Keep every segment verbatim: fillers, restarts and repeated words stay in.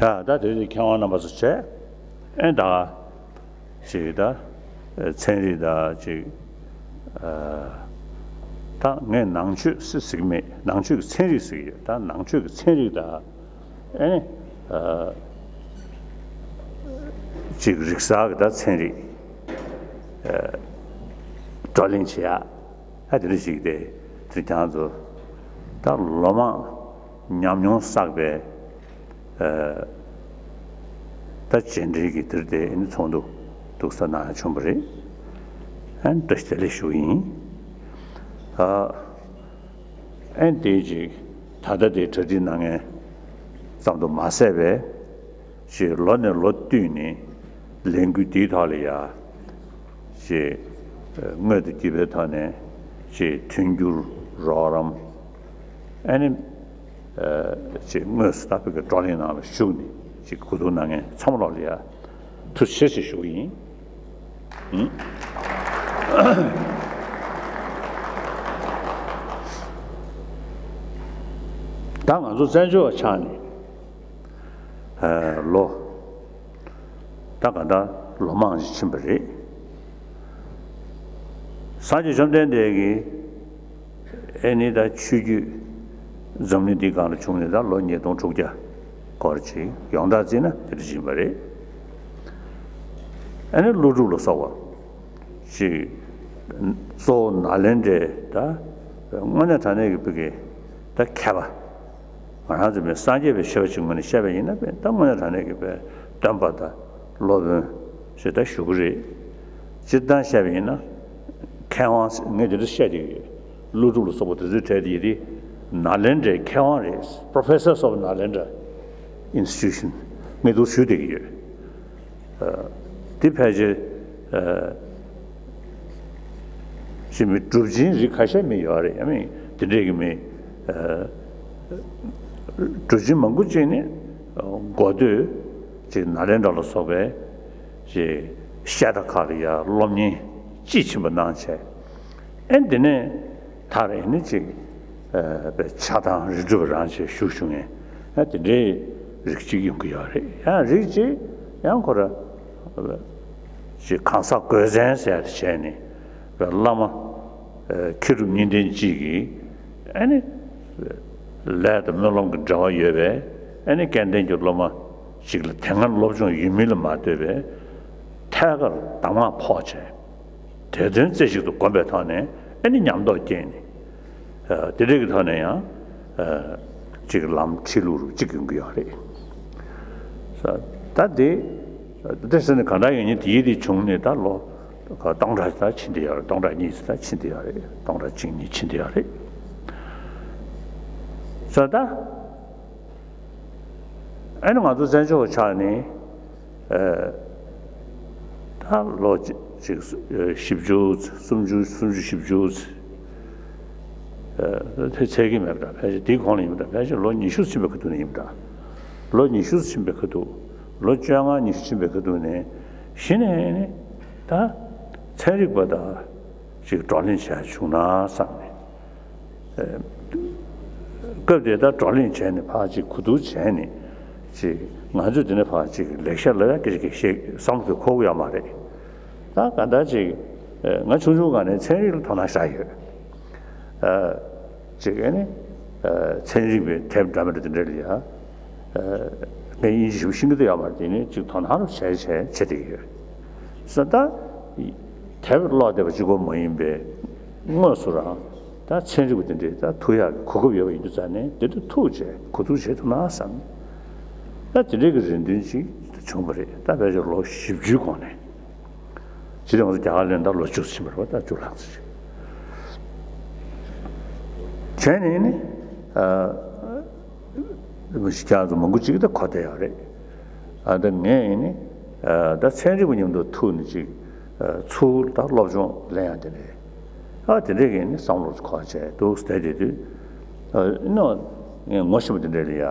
ད་ད་དེ་རིང་མཁས་དབང་རྣམ་པ་ཚོ་བྱས། ཨེ་ད་ཅིག་ད་ཚན་རིག་ད་ཅིག་ད་ངས་ནང་ཆོས་ཟེར་གྱི་མེད། ནང་ཆོས་ཀྱི་ཚན་རིག་ཟེར་གྱི་ཡོད། ད་ནང་ཆོས་ཀྱི་ཚན་རིག་ད་ཨེ་ནི་ཅིག་རིག་གསར་གྱི་ད་ཚན་རིག་བགྲོ་གླེང་བྱེད་ཡ། ཨ་དེ་འདྲ་ཞིག་སྟེ། དེ་ཀྱང་ཚོ་ད་ལོ་མང་ཉམས་མྱོང་བསགས་པའི་ད་རྗེས་འབྲེལ་གྱི་དེར་དེ་ཨེ་ནི་ཚོགས་འདུ་འདུག་ས་ནང་བྱུང་བ་རེད། ཨ་ནི་བཀྲ་ཤིས་བདེ་ལེགས་ཞུ་གི་ཡིན། ད་ཨེ་ནི་དེ་ཅིག་ད་ལྟ་དེ་གྲ་སྒྲིག་གནང་མཁན་ཙམ་དུ་མ་ཟད་པའི། ཞེས་ལོ་ནས་ལོ་བསྟུད་ནས་ལས་འགུལ་འདིའི་ཐོག་ལ་ཡ། ཞེས་དངོས་དང་བརྒྱུད་པའི་ཐོག་ནས་ཞེས་མཐུན་འགྱུར་རོགས་རམ། ཨ་ནི་ཞེས་དངོས་སུ་ད་བོད་ཀྱི་བགྲོ་གླེང་ནང་ལ་ཞུགས་ནས་ཞེས་གོ་བསྡུར་གནང་མཁན་ཚང་མ་ལོག་ལ་ཡ་ཐུགས་རྗེ་ཆེ་ཞེས་ཞུ་གི་ཡིན། ད་ང་ཚོ་བཙན་བྱོལ་བ་ཆགས་ནས། ལོ་ད་ག་ད་ལོ་མང་ཞིག་ཕྱིན་པ་རེད། སངས་རྒྱས་བཅོམ་ལྡན་འདས་ཀྱིས་ཨེ་ནི་ད་ཆོས་བརྒྱུད་འཛམ་གླིང་འདིའི་སྒང་ལ་བྱུང་ནས་ད་ལོ་ཉིས་སྟོང་དྲུག་བརྒྱ་སྐོར་ཅིག་ཡོངས་གྲགས་བརྩིས་ན་དེ་འདྲ་ཞིག་ཡིན་པ་རེད། ཨེ་ནི་ཀླུ་སྒྲུབ་ལ་སོགས་པ་ཅིག་གཙོ་བོ་ནཱ་ལེནྡྲའི་ད་དངོས་གནས་དྲང་གནས་ཀྱི་བོད་ཀྱི་ད་མཁས་པ། ང་རང་ཚོ་མི་སངས་རྒྱས་པའི་ཆོས་པ་ཅིག་ངོས་ནས་བཤད་པ་ཡིན་ན་ད་དངོས་གནས་དྲང་གནས་ཀྱི་པའི་སྟོན་པ་དང་སློབ་དཔོན་ཞེས་ད་ཞུ་གི་རེད། སྤྱིར་བཏང་བཤད་པ་ཡིན་ན་མཁས་དབང་ངས་འདི་འདྲ་བཤད་ཀྱི་ཡོད། ཀླུ་སྒྲུབ་ལ་སོགས་པ་དེ་ཚོའི་གྲས་དེ་ཡིན་དེ་ནཱ་ལེནྡྲའི་མཁས་དབང་རེད། Professors of Nalanda Institution ངས་འདུག་ཞུ་བསྡད་ཀྱི་ཡོད། འདི་ཕལ་ཆེར་ཅི་མི་གྲུབ་ཆེན་རིགས་ཁ་ཤས་མི་ཡོད་རེད། ཡང་མིན་དེ་འདྲས་ཀྱི་མི་གྲུབ་ཆེན་མང་པོ་ཅིག་ནི་འགོ་སྟོད་ཅིག་ནཱ་ལེནྡྲ་ལ་སོགས་པའི་ཅིག་བཤད་གྲྭ་ཁག་ལ་ཡང་སློབ་གཉེར་དཔྱིས་ཕྱིན་པ་གནང་བྱས། ཨེ་འདི་ནས་མཐར་ཨེ་ནི་ཅིག་པའི་ཆགས་སྡང་རིགས་དྲུག་པ་རང་བྱས་བཞུགས་བཞུགས་མཁན་ཨ་དེ་འདྲའི་རིགས་གཅིག་ཡོང་གི་ཡོད་རེད། ཡང་རིགས་གཅིག་ཡང་ཁོ་ར་ཅིག་གང་ཟག་སྒོས་མཚན་ཟེར་ཡ་དེ་བྱས་ནས་བླ་མ་མཁས་གྲུབ་གཉིས་ལྡན་གཅིག་གིས་ཨ་ནི་ལས་དང་སྨོན་ལམ་གྱི་འབྲེལ་བ་ཡོད་པའི་ཨ་ནི་སྐལ་ལྡན་གྱི་སློབ་མ་ཅིག་ལ་དེ་སྔ་སློབ་སྦྱོང་ཡོད་མིན་ལ་མ་ལྟོས་པའི་ཐད་ཀར་གདམས་ངག་ཕོག་བྱས། དེ་དོན་རྩེ་གཅིག་ཏུ་བསྒོམས་པའི་ཐོག་ནས་ཨ་ནི་ཉམས་རྟོགས་སྐྱེས་ནས། དེ་འདྲའི་གི་ཐོག་ནས་ཡང་ཅིག་ལམ་ཁྲིད་ལུགས་རུ་གཅིག་ཡོང་གི་ཡོད་རེད། ད་དེ་དེ་ཟེར་ནས་གང་འདྲ་ཡོད་ཉིན་དེ་ཡིད་དེ་བྱུང་ནས་ད་ལོ་སྟོང་ཕྲག་ད་ཕྱིན་དེ་ཡོད་རེད། སྟོང་ཕྲག་གཉིས་ད་ཕྱིན་དེ་ཡོད་རེད། སྟོང་ཕྲག་གཅིག་གཉིས་ཕྱིན་དེ་ཡོད་རེད། ད་ཨ་ནི་ང་ཚོ་བཙན་བྱོལ་བ་ཆགས་ནས་ད་ལོ་གཅིག་བཞི་བཅུ་སུམ་ཅུ་སུམ་ཅུ་བཞི་བཅུ་ཚེ་ཚད་ཀྱི་མེད་པ་འདྲ། ཕལ་ཆེར་དེའི་གོང་ལ་ཡིན་པ་འདྲ། ཕལ་ཆེར་ལོ་ཉི་ཤུ་ཕྱིན་པའི་ཁ་ཐུག་ནས་ཡིན་པ་འདྲ། ལོ་ཉི་ཤུ་ཕྱིན་པའི་ཁ་ཐུག་ལོ་བཅོ་ལྔ་ཉི་ཤུ་ཕྱིན་པའི་ཁ་ཐུག་ནས་གཞི་ནས་ནི་ད་ཚན་རིག་པ་དང་ཅིག་བགྲོ་གླེང་བྱས་བྱུང་ན་བསམ་ནས། སྐབས་དེ་ལྟར་བགྲོ་གླེང་བྱས་ནས་ཕར་ཅིག་གོ་བསྡུར་བྱས་ནས་ཅིག་ང་ཚོས་དེ་ནས་ཕར་ཅིག་ལེགས་བཤད་ལབ་ཡ་སྐད་ཆ་སྐད་བཤད་བསམ་བློ་དེ་འཁོར་གི་ཡོད་མ་རེད། ད་ག་འདྲ་ཅིག་ང་ཆུང་ཆུང་སྒང་ནས་ཚན་རིག་ལ་དོ་སྣང་ཞེ་དྲག་ཡོད། ཅིག་ཨ་ནི་ཚན་རིག་པའི་དེབ་འདྲ་མི་འདྲ་དེ་འདྲ་ལ་ཡ། ངས་དབྱིན་ཇི་ཞིག་ཤེས་ཀྱི་འདུག་ཡོད་མ་རེད། དེ་ནི་ཅིག་དོ་སྣང་རུ་བྱས་བྱས་བྱེད་བསྡད་ཀྱི་ཡོད། ས་ད་དེབ་ཀློག་བསྡད་པ་གཅིག་པོ་མ་ཡིན་པའི་དངོས་སུ་རང་ད་ཚན་རིག་པ་དེ་འདྲས་ད་ཐུག་ཡག་གི་གོ་སྐབས་ཡོད་པ་ཡིན་དུས་ཙང་ནས་དེ་དུ་ཐུག་བྱས་གོ་བསྡུར་བྱེད་ཐུབ་ན་བསམ། ད་དེ་འདྲས་ཀྱི་རེ་འདུན་ཅིག་བྱུང་བ་རེད། ད་ཕལ་ཆེར་ལོ་བཞི་བཅུའི་གོང་ནས། ཇི་ལྟར་ང་ཚོ་རྒྱ་གར་ལ་ད་ལོ་བཅུ་ཕྱིན་པ་རེད་པ། ད་བཅུ་ལྷག་ཙམ་ཞིག་བྱས་ནས་ནི། ཨ་མི་ཤི་ཁྱེད་ཚོ་མང་པོ་ཅིག་ད་གོ་བསྡད་ཡོད་རེད། ཨ་ད་ངས་ཡིན་ནི། ཨ་ད་ཚན་རིག་པ་མཉམ་དུ་ཐུག་ནས་ཅིག་ཨ་ཚུར་ད་སློབ་སྦྱོང་ལེན་ཡག་དེ་རེད། ཨ་དེ་འདྲས་ཀྱི་ནི་བསམ་བློ་འཁོར་བྱས་འདུག་བསྡད་བསྡད་དུས། ཨ་ཨེ་ནོ་ངས་ངོ་ཤེས་པ་དེ་འདྲས་ལ་ཡ། ཨ་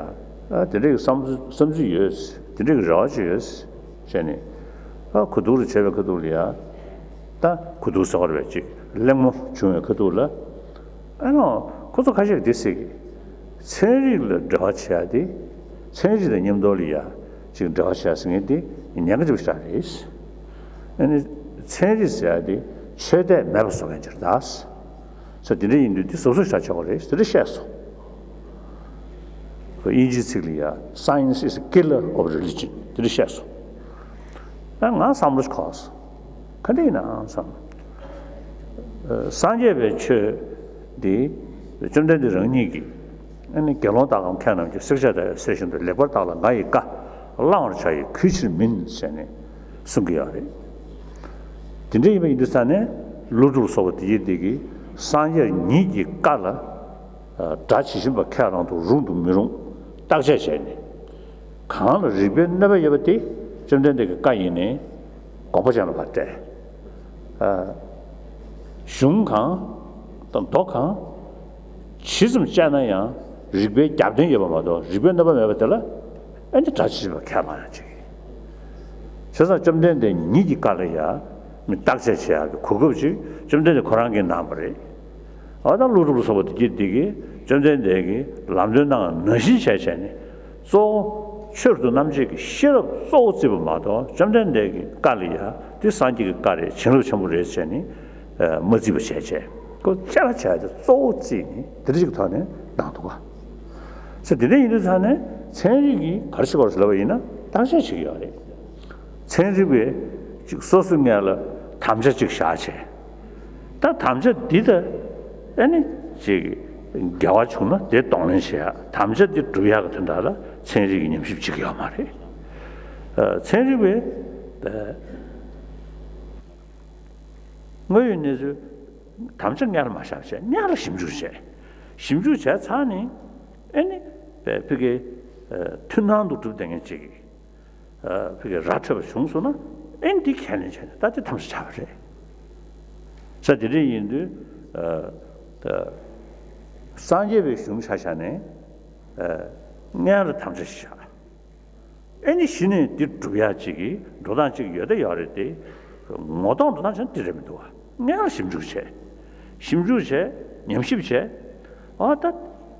དེ་འདྲས་ཀྱི་བསམ་ཚུལ་བསམ་ཚུལ་ཡོད། དེ་འདྲས་ཀྱི་རེ་བ་ཅིག་ཡོད། བྱས་ནས། ཨ་གོ་བསྡུར་བྱས་པའི་ཁ་ཐུག་ལ་ཡ། ད་གོ་བསྡུར་ཟེར་བ་རེད་པས། ཅིག་གླེང་མོ་བྱུང་བའི་ཁ་ཐུག་ལ། ཨ་ནོ་ཁོ་ཚོ་ཁ་ཤས་ཀྱིས་འདི་ཟེར་གི། ཚན་རིག་ལ་འབྲེལ་བ་བྱེད་ཡ་དེ། ཚན་རིག་དང་མཉམ་དུ་ལ་ཡ། ཅིག་འབྲེལ་བ་བྱས་ཟེར་མཁན་དེ་ཉེན་ཁ་ཆེན་པོ་ཞིག་རེད། ཨ་ནི་ཚན་རིག་ཟེར་ཡ་དེ་ཆོས་དད་མེད་པ་བཟོ་མཁན་ཅིག་རེད་ད། ས་དེ་འདྲ་ཡིན་དུས་དེ་གཟབ་གཟབ་བྱ་ཆོག་གི་རེད་ཟེར་དེ་བཤད་སོང་། དབྱིན་ཇིའི་ཚིག་ལ་ཡ། Science is a killer of religion དེ་འདྲ་བཤད་སོང་། ཨ་ང་བསམ་བློ་ཞིག་འཁོར་སོང་། ག་འདྲ་ཡིན་ནའང་བསམ། ཨ་སངས་རྒྱས་པའི་ཆོས་འདི་བཅོམ་ལྡན་འདས་རང་ཉིད་ཀྱིས། ཨ་ནི་དགེ་སློང་དག་གམ་མཁས་རྣམས་ཀྱིས། བསྲེག་བཅད་དང་བསྲེ་བཞིན་དུ། ལེགས་པར་བརྟགས་ལ་ང་ཡི་བཀའ། བླང་བར་བྱ་ཡི་གུས་ཕྱིར་མིན། ཟེར་ནས་གསུང་གི་ཡོད་རེད། དེ་འདྲ་ཡིན་པ་ཡིན་དུས་ཙང་ནས་ཀླུ་སྒྲུབ་ལ་སོགས་པ་དེ་ཡིན་དེ་གིས་སངས་རྒྱས་ཉིད་ཀྱི་བཀའ་ལ་དགྲ་ཇི་བཞིན་པ་ཁས་བླང་དུ་རུང་དང་མི་རུང་བརྟག་དཔྱད་བྱས་ནས། གང་ལ་རིགས་པའི་གནོད་པ་ཡོད་པ་དེ་བཅོམ་ལྡན་འདས་ཀྱི་བཀའ་ཡིན་ནའི་དགོངས་པ་ཅན་ལ་ཕར་སྤྲད། གཞུང་གང་དང་མདོ་གང་ཇི་ཙམ་དཔྱད་ན་ཡང་རིགས་པའི་རྒྱབ་རྟེན་ཡོད་པ་མ་གཏོགས་རིགས་པའི་གནོད་པ་མེད་པ་དེ་ལ་ཨ་ནི་དགྲ་ཇི་བཞིན་པ་ཁས་བླངས་ཡང་བྱེད་ཀྱི། བྱས་ཙང་བཅོམ་ལྡན་འདས་ཉིད་ཀྱི་བཀའ་ལ་ཡང་མི་བརྟག་དཔྱད་བྱེད་ཡག་གི་གོ་སྐབས་ཅིག་བཅོམ་ལྡན་འདས་ཁོ་རང་གིས་གནང་བ་རེད། འོ་ད་ཀླུ་སྒྲུབ་ལ་སོགས་པ་དེ་གྱིས་དེ་གིས་བཅོམ་ལྡན་འདས་ཀྱིས་ལམ་སྟོན་གནང་བ་ནང་བཞིན་བྱས་བྱས་ནས་གཙོ་བོ་ཆོས་རབ་ཏུ་རྣམ་འབྱེད་ཀྱི་ཤེས་རབ་གཙོ་བོ་བརྩིས་པ་མ་གཏོགས་བཅོམ་ལྡན་འདས་ཀྱི་བཀའ་ལ་ཡ་འདི་སངས་རྒྱས་ཀྱི་བཀའ་རེད། བྱིན་རླབས་ཆེན་པོ་རེད་བྱས་ནས་མ་བརྩིས་པ་བྱས་བྱས་ཁོ་དཔྱད་པ་བྱས་ཏེ་གཙོ་བོ་བརྩིས་ནས་དེ་འདྲ་ཞིག་གི་ཐོག་ནས་གནང་འདུག་ག། ཟེར་དེ་འདྲ་ཡིན་དུས་ཙང་ནས་ཚན་རིག་གིས་ག་རེ་བྱེད་དགོས་རེད་ལབ་པ་ཡིན་ན་བརྟག་དཔྱད་བྱེད་ཀྱི་ཡོད་རེད། ཚན་རིག་པས་ཅིག་སོ་སོའི་སྔོན་ལ་དམ་བཅའ་ཅིག་བཞག་བྱས། ད་དམ་བཅའ་འདི་ད་ཨ་ནི་ཅིག་འགལ་བ་བྱུང་ན་དེ་གདོང་ལེན་བྱེད་ཡག་དམ་བཅའ་འདི་སྒྲུབ་ཡག་གི་དོན་དག་ལ་ཚན་རིག་གིས་ཉམས་ཞིབ་བྱེད་ཀྱི་ཡོད་མ་རེད། ཨ་ཚན་རིག་པས་ཨ་དངོས་ཡོད་གནས་ཚུལ་དམ་བཅའ་སྔོན་ལ་མ་བཞག་བྱས་སྔོན་ལ་ཞིབ་འཇུག་བྱས། ཞིབ་འཇུག་བྱས་ཚར་ནས་ཨ་ནི་ཕ་གི་ཨ་མཐུན་སྣང་དུ་གྲུབ་བསྡད་མཁན་ཅིག་ཨ་ཕ་གི་ར་འཕྲོད་པ་བྱུང་སོང་ན་ཨེ་འདི་ཁས་ལེན་བྱས་ནས་ད་དེ་དམ་བཅའ་བྱ་བ་རེད། ས་དེ་འདྲ་ཡིན་དུས་ཨ་ད་སངས་རྒྱས་པའི་གཞུང་ཆ་བཞག་ནས་ཨ་སྔོན་ལ་དམ་བཅའ་ཞིག་བཞག་ཨེ་ནི་གཞི་ནས་འདི་སྒྲུབ་ཡག་ཅིག་གི་འགྲོ་སྟངས་ཅིག་ཡོད་ད་ཡོད་རེད་དེ། ངོ་གདོང་འགྲོ་སྟངས་ཆ་འདི་རེད་མི་འདུག་བ། སྔོན་ལ་ཞིབ་འཇུག་བྱས། ཞིབ་འཇུག་བྱས་ཉམས་ཞིབ་བྱས། ཨ་ད་ཨ་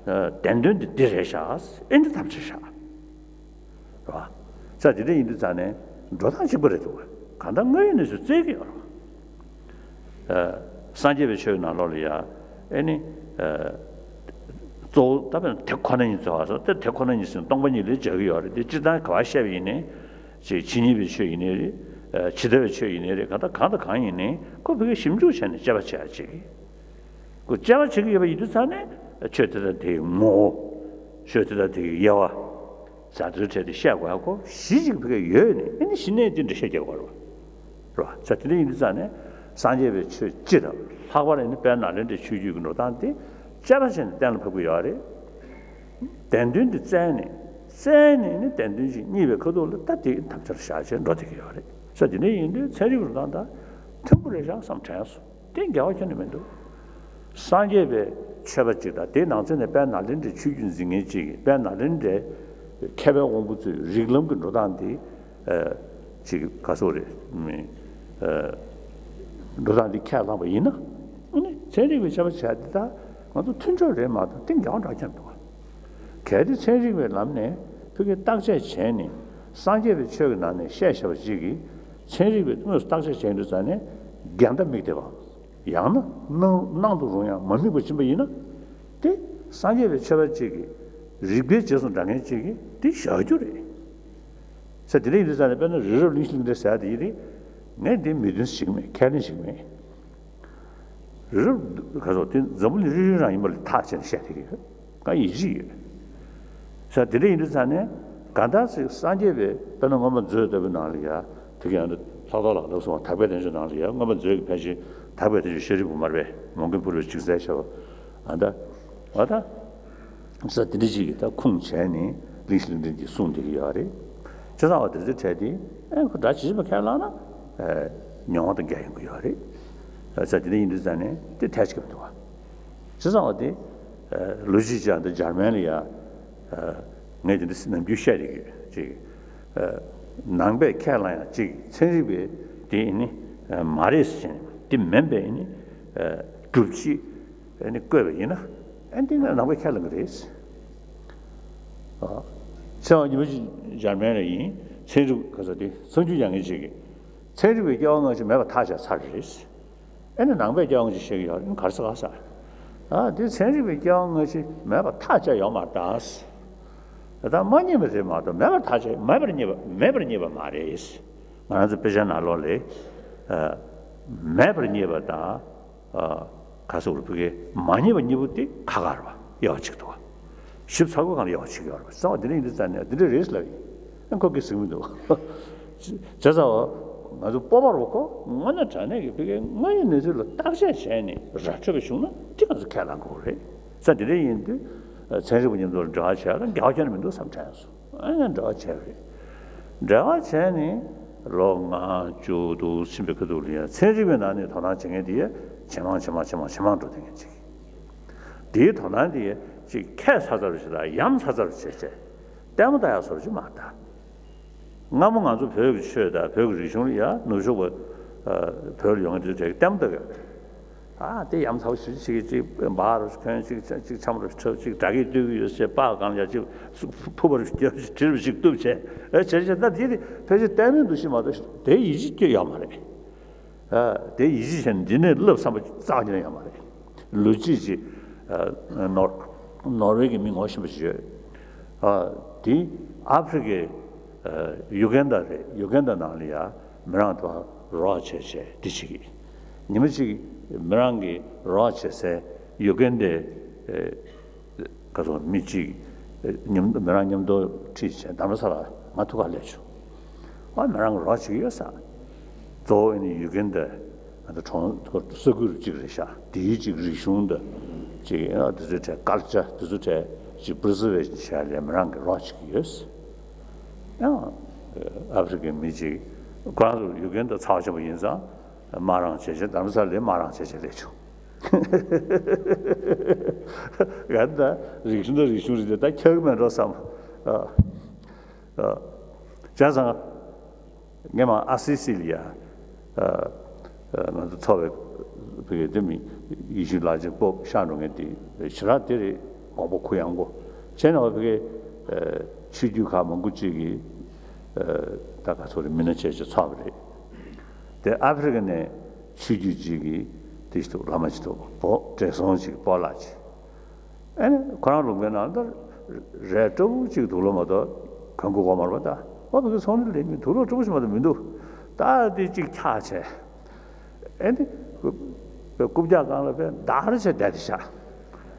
བདེན་དོན་འདི་འདི་རེད་ཤག་ཨེ་འདི་དམ་བཅའ་བཞག་རེད་བ། ས་དེ་འདྲ་ཡིན་དུས་ཙང་ནས་འགྲོ་སྟངས་གཅིག་པ་རེད་འདུག་བ། གང་ལྟར་དངོས་ཡོད་གནས་ཚུལ་བཙལ་གྱི་ཡོད་རེད་བ། ཨ་སངས་རྒྱས་པའི་ཆོས་ནང་ལོགས་ལ་ཡ་ཨེ་ནི་ཨ་གཙོ་བོ་ད་དཔེར་ན་དེ་ཁོ་ན་ཉིད་ཚོ་བ་སོ་དེ་དེ་ཁོ་ན་ཉིད་ཟིན་སྟོང་པ་ཉིད་ལས་སྦྱར་གྱི་ཡོད་རེད་དེ་སྤྱིར་བཏང་ག་བ་བཤད་པ་ཡིན་ནའི་ཅིག་ཇི་སྙེད་པའི་ཆོས་ཡིན་ནའི་རེད། ཨ་ཇི་ལྟ་བའི་ཆོས་ཡིན་ནའི་རེད། གང་ལྟར་གང་དང་གང་ཡིན་ནའི་ཁོ་ཕ་གིར་ཞིབ་འཇུག་བྱས་ནས་དཔྱད་པ་བྱེད་ཡ་ཅིག་ཁོ་དཔྱད་པ་བྱེད་ཀྱི་ཡོད་པ་ཡིན་དུས་ཙང་ནས་ཆོས་དེ་དང་དེའི་ངོ་བོ། ཆོས་དེ་དང་དེའི་དབྱེ་བ། ཟ་འདྲེ་ཁྲལ་དེ་བཤད་དགོས་ཡག་གོ་གཞི་གཅིག་ཕ་གི་ཡོད་ནི་ཨེ་ནི་གཞི་ནས་དེ་འགྲེལ་བཤད་རྒྱག་དགོས་རེད་བ། རེད་བ། ས་དེ་འདྲ་ཡིན་དུས་ཙང་ནས་སངས་རྒྱས་པའི་ཆོས་སྤྱི་དང་ལྷག་པར་ཨེ་ནི་དཔལ་ནཱ་ལེནྡྲའི་ཆོས་བརྒྱུད་ཀྱི་འགྲོ་སྟངས་དེ་དཔྱད་པ་བྱས་ནས་གཏན་ལ་ཕབ་ཀྱི་ཡོད་རེད། བདེན་དོན་དེ་བཙལ་ནས་བཙལ་ནས་ནི་བདེན་དོན་ཅིག་རྙེད་པའི་ཁ་ཐུག་ལ་ད་དེ་དམ་བཅའ་ལ་བཞག་བྱས་འགྲོ་བསྡད་ཀྱི་ཡོད་རེད། ས་དེ་འདྲ་ཡིན་དུས་ཚན་རིག་གི་འགྲོ་སྟངས་དང་མཐུན་པོ་རེད་ཤག་བསམ་དྲན་སོང་། དེ་འགལ་བ་ཁྱོན་ནས་མི་འདུག་སངས་རྒྱས་པའི་ཆོས་པ་གཅིག་དང་དེའི་ནང་ཚན་ནས་དཔལ་ནཱ་ལེནྡྲའི་ཆོས་བརྒྱུད་འཛིན་མཁན་གཅིག་གིས་དཔལ་ནཱ་ལེནྡྲའི་མཁས་པའི་དབང་པོ་ཚོའི་རིགས་ལམ་གྱི་འགྲོ་སྟངས་དེ་ཨ་ཅིག་ག་སོགས་རེད་མི་ཨ་འགྲོ་སྟངས་དེ་ཁས་བླངས་པ་ཡིན་ན་ཨ་ནི་ཚན་རིག་པའི་ཆོས་པ་བྱས་དེ་དག་ང་ཚོ་མཐུན་ཕྱོགས་རེད་མ་གཏོགས་དེ་འགལ་བ་འདྲ་ཁྱོན་མི་འདུག་གལ་ཏེ་ཚན་རིག་པའི་ལམ་ནས་ཕ་གི་བརྟག་དཔྱད་བྱས་ནས་སངས་རྒྱས་པའི་ཆོས་ཀྱི་ནང་ནས་བཤད་བཞག་པ་ཅིག་གིས་ཚན་རིག་པས་དངོས་སུ་བརྟག་དཔྱད་བྱས་དུས་ཙང་ནས་འགལ་ཟླ་དམིགས་བསྡད་པ། ཡང་ན་སྣང་སྣང་དུ་རུང་ཡང་མ་དམིགས་པ་ཕྱིན་པ་ཡིན་ན། དེ་སངས་རྒྱས་པའི་ཆོས་པ་གཅིག་གིས་རིགས་པའི་རྗེས་སུ་འབྲང་མཁན་གཅིག་གིས་དེ་བཞག་རྒྱུ་རེད། ས་དེ་འདྲ་ཡིན་དུས་ཙང་ནས་དཔེར་ན་རི་རབ་གླིང་བཞི་གླིང་ཕྲན་ཟེར་ཡ་དེ་ཡིན་དུས་ངས་འདི་མོས་མཐུན་ཞིག་མེད་ཁས་ལེན་ཞིག་མེད། རི་རབ་ག་ཚོད་དེ་འཛམ་བུ་གླིང་རིལ་རིལ་རང་ཡིན་པ་ལ་ཐག་བཅད་ནས་བཤད་བསྡད་ཀྱི་ཡོད། ང་ཡིད་ཆེས་ཡོད། ས་དེ་འདྲ་ཡིན་དུས་ཙང་ནས་གང་ལྟར་ཅིག་སངས་རྒྱས་པའི་དཔེར་ན་མངོན་པ་མཛོད་ལྟ་བུའི་ནང་ལ་ཡ་དེ་ག་ཡང་ལྷག་རྡོར་ལགས་ལབ་སོང་བ་དག་པའི་བསྟན་བཅོས་ནང་ལ་ཡ་མངོན་པ་མཛོད་ཀྱི་ཕན་ཆད་དག་པའི་བསྟན་བཅོས་ཤཱ་རིའི་བུ་མར་པས་མོའུ་འགལ་ཕུར་པའི་ཅིག་ཟས་བྱ་བ་ཨ་ད་ཨ་ད། ས་དེ་འདྲ་ཅིག་གིས་ད་ཁུངས་བྱས་ནས་གླིང་བཞི་གླིང་ཕྲན་གྱིས་གསུངས་བསྡད་ཀྱི་ཡོད་རེད། བྱས་ཙང་བ་དེ་ཚོའི་གྲས་དེ་ཨེ་ཁོ་སྒྲ་ཇི་བཞིན་པ་ཁས་བླངས་ན་ཨེ་མྱོང་བ་དང་འགལ་ཡོང་གི་ཡོད་རེད། ས་དེ་འདྲ་ཡིན་དུས་ཙང་ནས་དེ་ཐལ་ཆེ་གི་མི་འདུག་བ། བྱས་ཙང་བ་དེ་ཨེ་ལོ་རྒྱུས་ཅིག་ཨ་འདི་འཇར་མན་ལ་ཡ་ཨེ་ངས་དེ་འདྲ་ནམ་རྒྱུན་བཤད་བསྡད་ཀྱི་ཡོད་ཅིག་ཨེ་ནང་པས་ཁས་བླངས་ཡ་ཅིག་ཚན་རིག་པས་དེ་ནི་ཨེ་མ་རེད་ཟེར་ནས་དེ་མིན་པས་ནི་ཨེ་སྒྲུབ་བྱེད། ཨ་ནི་བཀོད་པ་ཡིན་ན་ཨ་འདི་ནི་ནང་པའི་ཁས་བླངས་ཀྱི་རེད། ཨ་ཚེ་དབང་རྙིང་པ་འཇར་མན་ལ་ཡིན། ཚན་རིག་ག་ས་དེ་ཚང་རྒྱུ་ཡང་ངེས་ཅིག་གི། ཚན་རིག་པའི་སྐྱེ་བ་སྔ་ཕྱི་མེད་པར་ཐག་བཅད་ཚར་རེད། ཨེ་ནི་ནང་པའི་སྐྱེ་བ་སྔ་ཕྱི་བཤད་ཀྱི་ཡོད་རེད། ག་རེ་ཟེར་ག་ས། ཨ་དེ་ཚན་རིག་པའི་སྐྱེ་བ་སྔ་ཕྱི་མེད་པར་ཐག་བཅད་ཡོད་མ་རེད་ད། ད་མ་རྙེད་པ་རེད་མ་གཏོགས་མེད་པར་ཐག་བཅད་མེད་པར་རྙེད་པ་མེད་པར་རྙེད་པ་མ་རེད། ང་རང་ཚོ་དཔེ་ཆ་ནང་ལོགས་ལ་ཨ་མེད་པར་རྙེད་པ་དང་། ཨ་ག་ཟེར་བ་རེད། ཕ་གི་མ་རྙེད་པ་གཉིས་པོ་དེ་ཁ་ཁ་རེད་པ། དབྱེ་བ་ཕྱེ་གི་འདུག་པ། ཞིབ་ཚགས་པོ་སྒང་ལ་དབྱེ་བ་ཕྱེ་གི་ཡོད་རེད་པ། རྩ་བ་འདི་འདྲ་ཡིན་དུས་ཙང་ནས་འདི་འདྲ་རེད་ལབ་ཡིན། ཨ་ཁོ་གིས་ཟིན་མི་འདུག་བྱས་ཙང་ང་ཚོ་སྤོབས་པ་རོགས་ཁོ་དངོས་གནས་དྲང་གནས་ཀྱི་ཕ་གི་དངོས་ཡོད་གནས་ཚུལ་ལ་བརྟག་དཔྱད་བྱས་ནས་ར་འཕྲོད་པ་བྱུང་ན་དེ་ང་ཚོ་ཁས་བླངས་དགོས་རེད། ས་འདི་འདྲ་ཡིན་དུས་ཚན་རིག་པ་མཉམ་དུ་འབྲེལ་བ་བྱས་ལ་འགལ་བ་ཁྱོན་ནས་མི་འདུག་བསམ་དྲན་སོང་། ཨ་ཡང་འབྲེལ་བ་བྱས་རེད། འབྲེལ་བ་བྱས་ནས་ལོ་ལྔ་བཅུ་དུ་ཕྱིན་པའི་ཁ་ཐུག་ལ་ཡང་ཚན་རིག་པའི་ནང་ནས་དོ་སྣང་བྱེད་མཁན་དེ་ཇེ་མང་ཇེ་མང་ཇེ་མང་ཇེ་མང་འགྲོ་བསྡད་མཁན་ཅིག་དེའི་དོ་སྣང་དེ་ཅིག་ཁྱད་མཚར་མཚར་ཞིག་དང་ཡ་མཚར་མཚར་བྱས་བྱས་ལྟད་མོ་ལྟ་ཡག་བཟོ་འདྲ་ཅིག་མ་ལྟ། སྔ་མོ་ང་ཚོ་བོད་ཀྱི་ཆོས་དང་བོད་ཀྱི་རིག་གཞུང་ལ་ཡ་ནུབ་ཕྱོགས་པ་བོད་ལ་ཡོང་མཁན་དེ་ཚོས་ལྟད་མོ་ལྟ་གི་ཡོད་རེད། ཨ་དེ་ཡ་མཚར་པོ་ཞེ་པོ་ཅིག་གིས་ཅིག་འབག་རུ་གོན། ཅིག་ཅིག་ཅིག་ཆམ་རུ་འཁྲབ། ཅིག་སྒྲ་སྐད་གཏོད་ཀྱི་ཡོད་ཟེར། པགས་གང་ཡང་ཅིག་ཕུ་བ་རུ་རྒྱབ་ཅིག་དྲིལ་བུ་ཅིག་གཏུབ་བྱས། ཨ་བྱས་བྱས་ད་དེ་དེ་ཕལ་ཆེར་ལྟད་མོའི་འདུ་ཤེས་མ་གཏོགས་དེ་ཡིད་ཆེས་སྐྱེ་ཡོད་མ་རེད། ཨ་དེ་ཡིད་ཆེས་བྱས་ནས་འདི་ནས་བསླབ་བསམ་པ་རྩ་བ་ཉིད་ནས་ཡོད་མ་རེད། ལོ་གཅིག་ཅིག་ཨ་ནོར་ནོར་ཝེ་གི་མི་ངོ་ཤེས་པ་ཞིག་ཡོད། ཨ་དེ་ཨ་ཕི་རི་ཀའི་ཨ་ཡུ་གན་ཌ་རེད། ཡུ་གན་ཌ་ནང་ལ་ཡ་མི་རང་དུ་རོགས་བྱས་བྱས་འདི་བྱེད་ཀྱི། ཉི་མ་གཅིག་མི་རང་གིས་རོགས་བྱེད་སའི་ཡུ་གན་ཌའི་ཨེ་ག་ཚོད་མི་གཅིག་ཨེ་མཉམ་མི་རང་མཉམ་དུ་ཁྲིད་བྱས་རྡ་རམ་ས་ལ་ང་ཐུག་ག་སླེབས་བྱུང་། ཨ་མི་རང་གིས་རོགས་བྱེད་ཀྱི་ཡོད་ས། གཙོ་བོ་ཨེ་ནི་ཡུ་གན་ཌ་ང་ཚོ་གྲོང་ས་ཁུལ་གཅིག་རེད་ཤག་དེའི་གཅིག་རིག་གཞུང་དང་གཅིག་ཨ་དེ་ཚོའི་གྲས་ཀལ་ཅར་དེ་ཚོའི་གྲས་གཅིག་པི་རི་ཛར་ཝེ་ཤན་བྱས་ལ་མི་རང་གིས་རོགས་བྱེད་ཀྱི་ཡོད། ཡང་ཨ་ཕི་རི་ཀའི་མི་གཅིག་ཁོ་རང་ཚོ་ཡུ་གན་ཌ་ཚ་བ་ཆེན་པོ་ཡིན་ཙང་དམག་རང་བྱས་བྱས་རྡ་རམ་ས་ལ་དམག་རང་བྱས་བྱས་སླེབས་བྱུང་། ཡ་ད་རིག་གཞུང་ད་རིག་གཞུང་རེད་དེ་ད་ཁྱབ་ཀྱི་མེད་འགྲོ་བསམ། ཨ་ཨ་བྱས་ཙང་། སྔོན་མ་ཨ་སི་སི་ལ་ཡ། ཨ་ཨ་ང་ཚོ་ཚོགས་པའི་བོད་ཀྱི་འདི་མི་ཡིད་བཞིན་ལག་ཅིག་སྤོབས་ཤར་འགྲོ་མཁན་དེ་ཞེ་དྲག་དེ་རེད། དགོངས་པ་གུ་ཡངས་པོ་བྱས་ནས་བོད་ཀྱི་ཨ་ཆོས་བརྒྱུད་ཁག་མང་པོ་ཅིག་གིས་ཨ་ད་ག་ཚོད་རེད། མི་སྣ་བྱས་བྱས་ཚོགས་པ་རེད། དེ་ཨ་ཕི་རི་ཀ་ནས་ཆོས་བརྒྱུད་ཅིག་གིས་དེ་ཞིག་འདུག་བླ་མ་ཅིག་འདུག་བོད་བགྲེས་སོང་ཅིག་སྤོ་ལགས་ཅིག་ཨེ་ནི་ཁོ་རང་ལུང་པའི་ནང་ད་རས་སྤྲ་བོ་གཅིག་དུག་ལོག་མ་གཏོགས་གོན་གོ་གོ་མ་རེད་པ། ད་ཨོ་བོད་ཀྱི་ཚོང་འདི་ལས་མི་དུག་ལོག་སྤྲ་བོ་ཞིག་མ་གཏོགས་མི་འདུག་ད་དེ་གཅིག་འཁྱག་བྱས། ཨེ་ནི་རྐུབ་བཀྱག་སྒང་ལ་བས་འདར་བྱས་བསྡད་དེ་ཤག་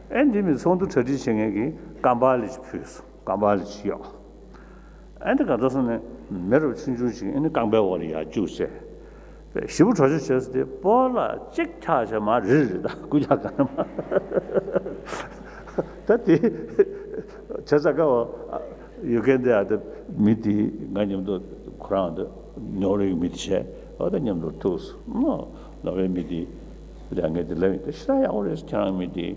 ཨེ་འདི་མི་ཚོགས་འདུ་གྲ་སྒྲིག་བྱེད་མཁན་གྱིས་ཀམ་པ་ལི་ཅིག་ཕུལ་སོང་། ཀམ་པ་ལི་ཅིག་གཡོགས། ཨ་ནི་ག་ཚོད་སོང་ནས་མི་རབས་ཆུང་ཆུང་ཞིག་ཨ་ནི་རྐང་པའི་འོག་ལ་ཡར་བཅུག་བྱས། ཞེ་པོ་བྲོ་བྱོ་བྱས་སོང་། དེ་སྤོ་ལགས་གཅིག་འཁྱག་བྱས་མར་རིལ་རིལ་ད་རྐུབ་བཀྱག་སྒང་ལ་མར། ད་དེ་བྱས་ཙང་ཀ་བ་ཡུ་གེ་འདི་ཨ་ད་མི་དེ་ང་མཉམ་དུ་ཁོ་རང་ད་ནོར་ཝེ་གི་མི་དེ་བྱས་ཨ་ད་མཉམ་དུ་ཐུག་སོང་། ནོར་ཝེ་མི་དེ་ལ་ངས་དེ་ལབ་ཡིན། ད་ཞེ་དྲག་ཡག་པོ་རེད། ཁྱེད་རང་མི་དེ་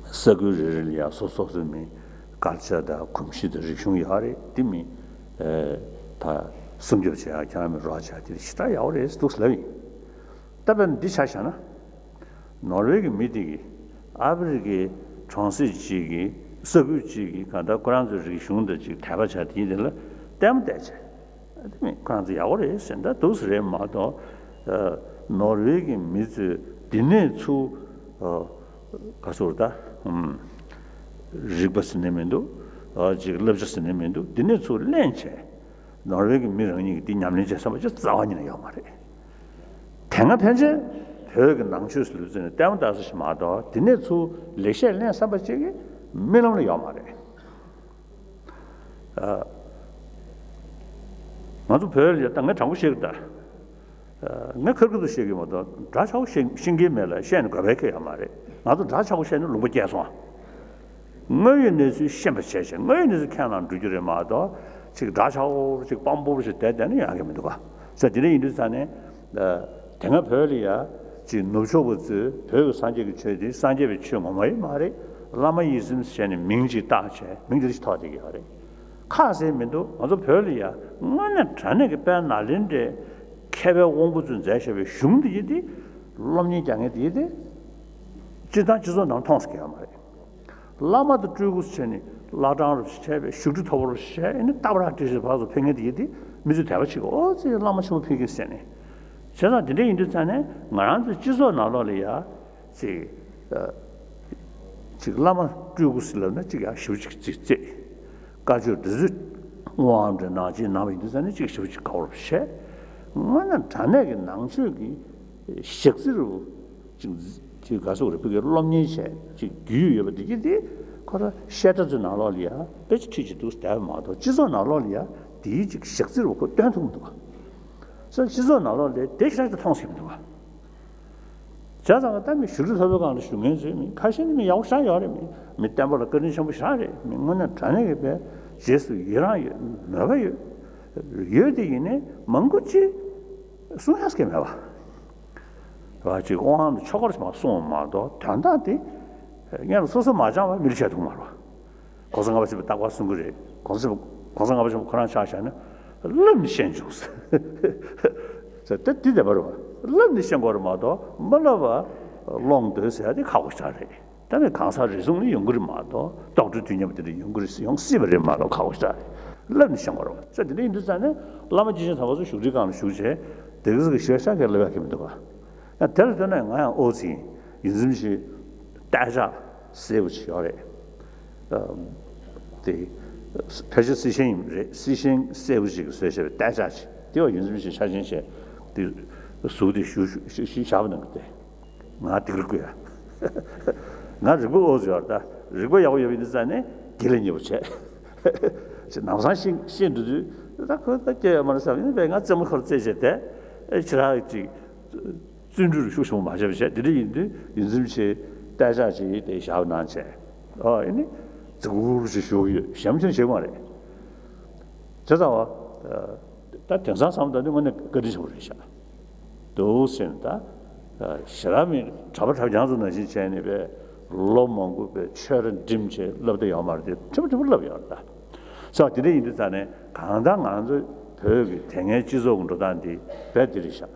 ས་ཁུལ་རེ་རེ་ལ་ཡང་སོ་སོ་སོའི་མི། ཀལ་ཅར་དང་གོམས་གཤིས་དང་རིག་གཞུང་ཡོད་རེད། དེ་མི་ཨེ་ད་སྲུང་སྐྱོབ་བྱེད་ཡག་ཁྱེད་རང་མི་རོགས་བྱས་དེ་ཞེ་དྲག་ཡག་པོ་རེད་འདུག་ལབ་ཡིན། ད་དཔེར་ན་འདི་ཆ་བཞག་ན། ནོར་ཝེ་གི་མི་དེ་གིས་ཨ་ཕི་རི་ཀའི་གྲོང་གསེབ་ཅིག་གི་ས་ཁུལ་ཅིག་གི་གང་ལྟར་ཁོ་རང་ཚོའི་རིག་གཞུང་དང་ཅིག་དད་པ་བྱས་དེ་ཡིན་དེ་ལ་ལྟད་མོ་བལྟས་བྱས། དེ་མིན་ཁོ་རང་ཚོ་ཡག་པོ་རེད་ཟེར་ད་འདུག་སེ་རེད་མ་གཏོགས། ཨ་ནོར་ཝེ་གི་མི་ཚོས་འདི་ནས་ཚུར་ཨ་ག་ཚོད་ད་ཨམ་རིག་པ་ཟེར་ནས་མི་འདུག་ཨ་ཅིག་བསླབ་བྱ་ཟེར་ནས་མི་འདུག་འདི་ནས་ཚུར་ལེན་བྱས། ནོར་ཝེ་གི་མི་རང་ཉིད་ཀྱིས་འདི་ཉམས་ལེན་བྱེད་བསམ་པ་ཅིག་རྩ་བ་ཉིད་ནས་ཡོད་མ་རེད། དེ་སྔ་ཕན་ཆད་བོད་ཀྱི་ནང་ཆོས་སུ་ལུས་ཚུལ་ནས་ལྟད་མོ་ལྟ་ས་ཞིག་མ་གཏོགས་འདི་ནས་ཚུར་ལེགས་བཤད་ལེན་བསམ་པ་ཅིག་གི་རྨི་ལམ་ལ་ཡོད་མ་རེད། ཨ། ང་ཚོ་བོད་ལ་ད་ངས་དྲང་པོ་བཤད་ཀྱི་ད། ཨ། ངས་ཁེར་ཁེར་དུ་བཤད་ཀྱི་མ་གཏོགས་འདྲ་ཆགས་པོ་བཤད་ཤེས་ཀྱི་མེད་ལ་བཤད་ནས་དགོས་པའི་ཁེ་ཡོད་མ་རེད། ང་ཚོ་འདྲ་ཆགས་པོ་བཤད་ན་ལུང་པ་བསྐྱལ་སོང་། དངོས་ཡོད་གནས་ཚུལ་ཤེས་པ་བྱས་བྱས་དངོས་ཡོད་གནས་ཚུལ་ཁས་བླངས་འགྲོ་རྒྱུ་རེད་མ་གཏོགས་ཅིག་འདྲ་ཆགས་པོ་ཅིག་དཔང་པོ་ཞིག་བསྡད་བསྡད་ན་ཡོང་གི་མི་འདུག་ག་ས་དེ་འདྲ་ཡིན་དུས་ཙང་ནས། ཨ། དེ་སྔ་བོད་ལ་ཡ་ཅིག་ནུབ་ཕྱོགས་པ་ཚོས་བོད་ཀྱི་སངས་རྒྱས་ཀྱི་ཆོས་དེ་སངས་རྒྱས་པའི་ཆོས་ངོ་མ་ཡིན་མ་རེད། བླ་མ་ཡིད་བཞིན་བྱས་ནས་མིང་ཅིག་བཏགས་བྱས་མིང་དེ་ཞིག་ཐོགས་བསྡད་ཀྱི་ཡོད་རེད། ཁ་གསལ་མི་འདུག་ང་ཚོ་བོད་ལ་ཡ་དངོས་གནས་དྲང་གནས་ཀྱི་དཔལ་ནཱ་ལེནྡྲའི་མཁས་པའི་དབང་པོ་ཚོས་མཛད་བཞག་པའི་གཞུང་དེ་ཡིན་ཏེ། སློབ་གཉེར་རྒྱག་མཁན་དེ་ཡིན་ཏེ། སྤྱིར་བཏང་སྤྱི་ཚོགས་ནང་མཐོང་ས་ཀྱི་ཡོད་མ་རེད། བླ་མ་དང་སྤྲུལ་སྐུ་བྱས་ནས་ བླ་བྲང་རུ་བྱས་པའི་བཞུགས་ཁྲི་མཐོ་པོ་རུ་བྱས་ཨ་ནི་རྟག་པར་བཀྲ་ཤིས་ཕར་ཚུར་ཕེབས་མཁན་དེ་ཡིན་དེ་མི་ཚོས་དད་པ་བྱེད་ཀྱི་ཨོ་ཙི་བླ་མ་ཆེན་པོ་ཕེབས་ཀྱི་ཟེར་ནས། བྱས་ཙང་དེ་འདྲ་ཡིན་དུས་ཙང་ནས་ང་རང་ཚོའི་སྤྱི་ཚོགས་ནང་ལོགས་ལ་ཡ་ཅིག་ཅིག་བླ་མ་སྤྲུལ་སྐུ་ཟེར་ལབ་ན་ཅིག་ཡ་ཞེ་པོ་ཅིག་ཅིག་བརྩེ། བཀའ་ཆོས་འདི་ཚོས་དབང་འདྲ་ནང་ཆེན་ནང་བ་ཡིན་དུས་ཙང་ནས་ཅིག་ཞེ་པོ་ཅིག་དགའ་བོར་བྱས། དངོས་གནས་དྲང་གནས་ཀྱི་ནང་ཆོས་ཀྱི་ཞག་རྩི་རུ། ཅིག་ཅིག་ག་སོགས་རེ་ཕུག་གི་སློབ་གཉེར་བྱས་ཅིག་རྒྱུས་ཡོད་པ་འདི་གི་དེ་ཁོ་ར་བཤད་གྲྭ་ཚོའི་ནང་ལོགས་ལ་ཡ་དཔེ་ཅིག་ཁྲིད་ཅིག་འདུག་བསྡད་པ་མ་གཏོགས་སྤྱི་ཚོགས་ནང་ལོགས་ལ་ཡ་དེའི་ཅིག་ཞག་རྩི་རུ་ཁོ་སྟོན་ཐུབ་མི་འདུག་བ། སོ་སྤྱི་ཚོགས་ནང་ལོགས་ལ་དེ་ཞག་ཅིག་མཐོང་སྲིད་མི་འདུག་བ། བྱས་ཙང་ད་མི་བཞུགས་ཁྲི་མཐོ་པོའི་སྒང་ལ་བཞུགས་མཁན་ཚོས་མི་ཁ་ཤས་ནི་མི་ཡག་པོ་ཞེ་དྲག་ཡོད་རེད། མི་མི་བསྟན་པ་ལ་བཀའ་དྲིན་ཆེན་པོ་ཞེ་དྲག་རེད། མི་དངོས་གནས་དྲང་གནས་ཀྱི་དཔེ་རྗེས་སུ་ཡི་རང་ཡོད་མོས་པ་ཡོད། ཡོད་དེ་ཡིན་ནའི་མང་པོ་ཅིག་གསུང་ཡག་གི་མེད་པ། ར་ཅིག་དབང་དང་ཆོ་གར་མ་གསུངས་མ་གཏོགས་དོན་དག་དེ་སྔོན་ལ་སོ་སོ་མ་སྦྱངས་པ་མི་ལ་བཤད་ཐུབ་མ་རེད་པ། གོང་ས་ལྔ་པ་ཆེན་པོས་རྟག་པར་གསུང་གི་རེད། གོང་ས་གོང་ས་ལྔ་པ་ཆེན་པོ་ཁོ་རང་ཆ་བཞག་ན་བསླབས་ནས་ཤེས་བྱུང་ཟེར། ད་འདི་བདེན་པ་རེད་པ། བསླབས་ནས་ཤེས་དགོས་རེད་མ་གཏོགས་མ་བསླབས་པ་སློང་འདོད་ཟེར་ཡ་དེ་ཁག་པོ་ཞེ་དྲག་རེད། ད་ནི་གང་ཟག་རེ་ཟུང་ནས་ཡོང་གི་རེད་མ་གཏོགས་རྟོགས་གྲོལ་དུས་མཉམ་པ་དེ་འདྲ་ཡོང་གི་རེད་ཟེར་ཡོང་སྲིད་པ་རེད་མ་གཏོགས་ཁག་པོ་ཞེ་དྲག་རེད། བསླབས་ནས་ཤེས་དགོས་རེད་པ། ས་དེ་འདྲ་ཡིན་དུས་ཙང་ནས་བླ་མ་སྐྱེས་ཆེན་དམ་པ་ཚོ་བཞུགས་ཁྲིའི་སྒང་ལ་བཞུགས་བྱས་དེ་ག་ཟིག་གི་ཞལ་ཤག་གི་བསླབ་ཡག་གི་མི་འདུག་ག་ཡང་དེ་ལ་ལྟོས་ན་ང་ཡང་ཨོ་ཙི་ཡིན། ཡོངས་འཛིན་ཆེན་སྟག་ལྕགས་སེར་པོ་ཅིག་ཡོད་རེད། དེ་ཕལ་ཆེར་སེར་ཤིང་ཡིན་རེད། སེར་ཤིང་སེར་པོ་ཅིག་གིས་བཟོས་བྱས་པའི་སྟག་ལྕགས་ཅིག་དེ་བ་ཡོངས་འཛིན་ཆེན་ཕྱག་ཆེན་བྱས་དེ་གཟུགས་དེ་ཞུ་ཞུ་ཞུ་ཞུ་བཞག་པ་ནང་གི་དེ་ང་དེ་གི་རིག་པ་ཡ། ང་རིག་པ་ཨོ་ཙི་ཡོད་རེད། ད་རིག་པ་ཡག་པོ་ཡོད་པ་ཡིན་དུས་ཙང་ནས་དགེ་ལ་ཉེ་པོ་བྱས། ནམ་སང་ཤེས་ཤེས་འགྲོ་དུས་ད་ཁོ་ད་སྐྱེ་ཡོད་མ་རེད་བསམ་ཡིན་པས་ང་རྩེད་མོ་ཁོར་རྩེད་བྱས་དེ་ཨེ་ཅི་རག་ཅིག་བརྩོན་འགྲུས་ཤུགས་ཆེན་པོ་མ་བྱས་པ་བྱས། དེ་འདྲ་ཡིན་དུས་ཡོངས་འཛིན་ཆེན་སྟག་ལྕགས་ཅིག་དེ་བཞག་གནང་བྱས། ཨོ་ཨེ་ནི་རྫིག་པོ་ཞིག་བཞུགས་ཡོད། ཞེ་མ་ཆེན་བྱེད་མ་རེད། དེ་ལྟ་བ། ད་དེང་སང་བསམ་ད་ནི་དངོས་གནས་བཀའ་དྲིན་ཆེན་པོ་རེད་ཤག་འདུག་ཟེར་ནས་ད། ཞེ་དྲག་མི་གྲྭ་པ་གྲྭ་རྐྱང་ཚོ་ནང་བཞིན་བྱས་ནས་པས་ལོ་མང་པོ་པས་ཆོས་ར་འགྲིམ་བྱས་བསླབ་བསྡད་ཡོད་མ་རེད་དེ་ཁྲི་པ་ཁྲི་པ་བསླབ་ཡོད་རེད་ད། ས་དེ་འདྲ་ཡིན་དུས་ད་ནས་གང་ལྟར་ང་ཚོ་བོད་ཀྱི་དེ་སྔའི་སྤྱི་ཚོགས་ཀྱི་འགྲོ་སྟངས་འདི་བས་འདི་རེད་ཤག་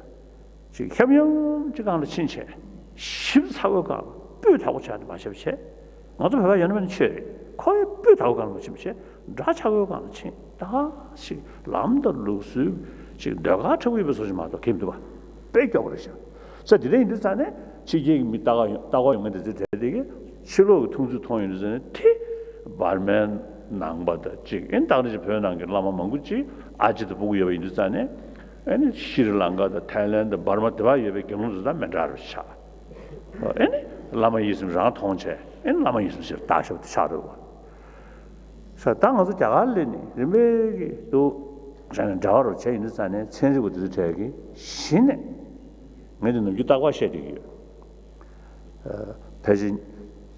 ཅིག་ཁྱབ་ཡངས་ཅིག་སྒང་ལ་ཕྱིན་བྱས་ཞིབ་ཚགས་པོའི་སྒང་ལ་སྤུས་དག་པོ་ཆགས་ནས་མ་བྱས་པ་བྱས། ང་ཚོ་བོད་པ་ཡོད་ན་མེད་ན་ཆོས་རེད། ཁོ་ཡི་སྤུས་དག་པོའི་སྒང་ལ་མ་ཕྱིན་པ་བྱས་འདྲ་ཆགས་པོའི་སྒང་ལ་ཕྱིན་ད་ཞིག་ལམ་དང་ལུགས་སྲོལ་ཞིག་ཟློས་གར་འཁྲབ་ཀྱི་ཡོད་པའི་བཟོ་ཞིག་མ་གཏོགས་ཁེམ་འདུག་པ། དཔེ་སྐྱོ་པོ་རེད་ཤག་ས་དེ་འདྲ་ཡིན་དུས་ཙང་ནས་ཕྱི་རྒྱལ་གྱི་མི་ལྟ་ག་ཡོང་ལྟ་ག་ཡོང་མཁན་དེ་ཚོས་དེ་དེ་གི་ཕྱི་ལོགས་ཀྱི་མཐོང་ཚུལ་མཐོང་ཡོང་དུས་ཙང་ནས་དེ་འབར་མའི་ནང་པ་དང་གཅིག་ཨེ་ནི་ད་ག་ནང་བཞིན་བོད་ནང་གི་བླ་མ་མང་པོ་ཅིག་ཨ་ཅེ་དང་སྤུ་གུ་ཡོད་པ་ཡིན་དུས་ཙང་ནས་ཨེ་ནི་ཤྲི་ལང་ཀ་དང་ཐའི་ལན་དང་འབར་མ་དེ་བ་ཡོད་པའི་དགེ་སློང་ཚོ་དང་མི་འདྲ་བ་ཆགས། ཨེ་ནི་བླ་མ་ཡིད་བཞིན་རང་མཐོང་བྱས་ཨེ་ནི་བླ་མ་ཡིད་བཞིན་ཞེས་བཏགས་ཞབས་དེ་ཆགས་འདུག་བ། ས་ད་ང་ཚོ་རྒྱ་གར་སླེབས་ནས་རིམ་པས་ཀྱི་འདུག་བྱས་ནས་འབྲེལ་བ་རོགས་བྱས་ཡིན་དུས་ཙང་ནས་ཚན་རིག་པ་དེ་ཚོའི་གྲས་ཀྱིས་གཞི་ནས་ངས་དེ་ནམ་རྒྱུན་རྟག་པར་བཤད་བསྡད་ཀྱི་ཡོད། ཕལ་ཆེར་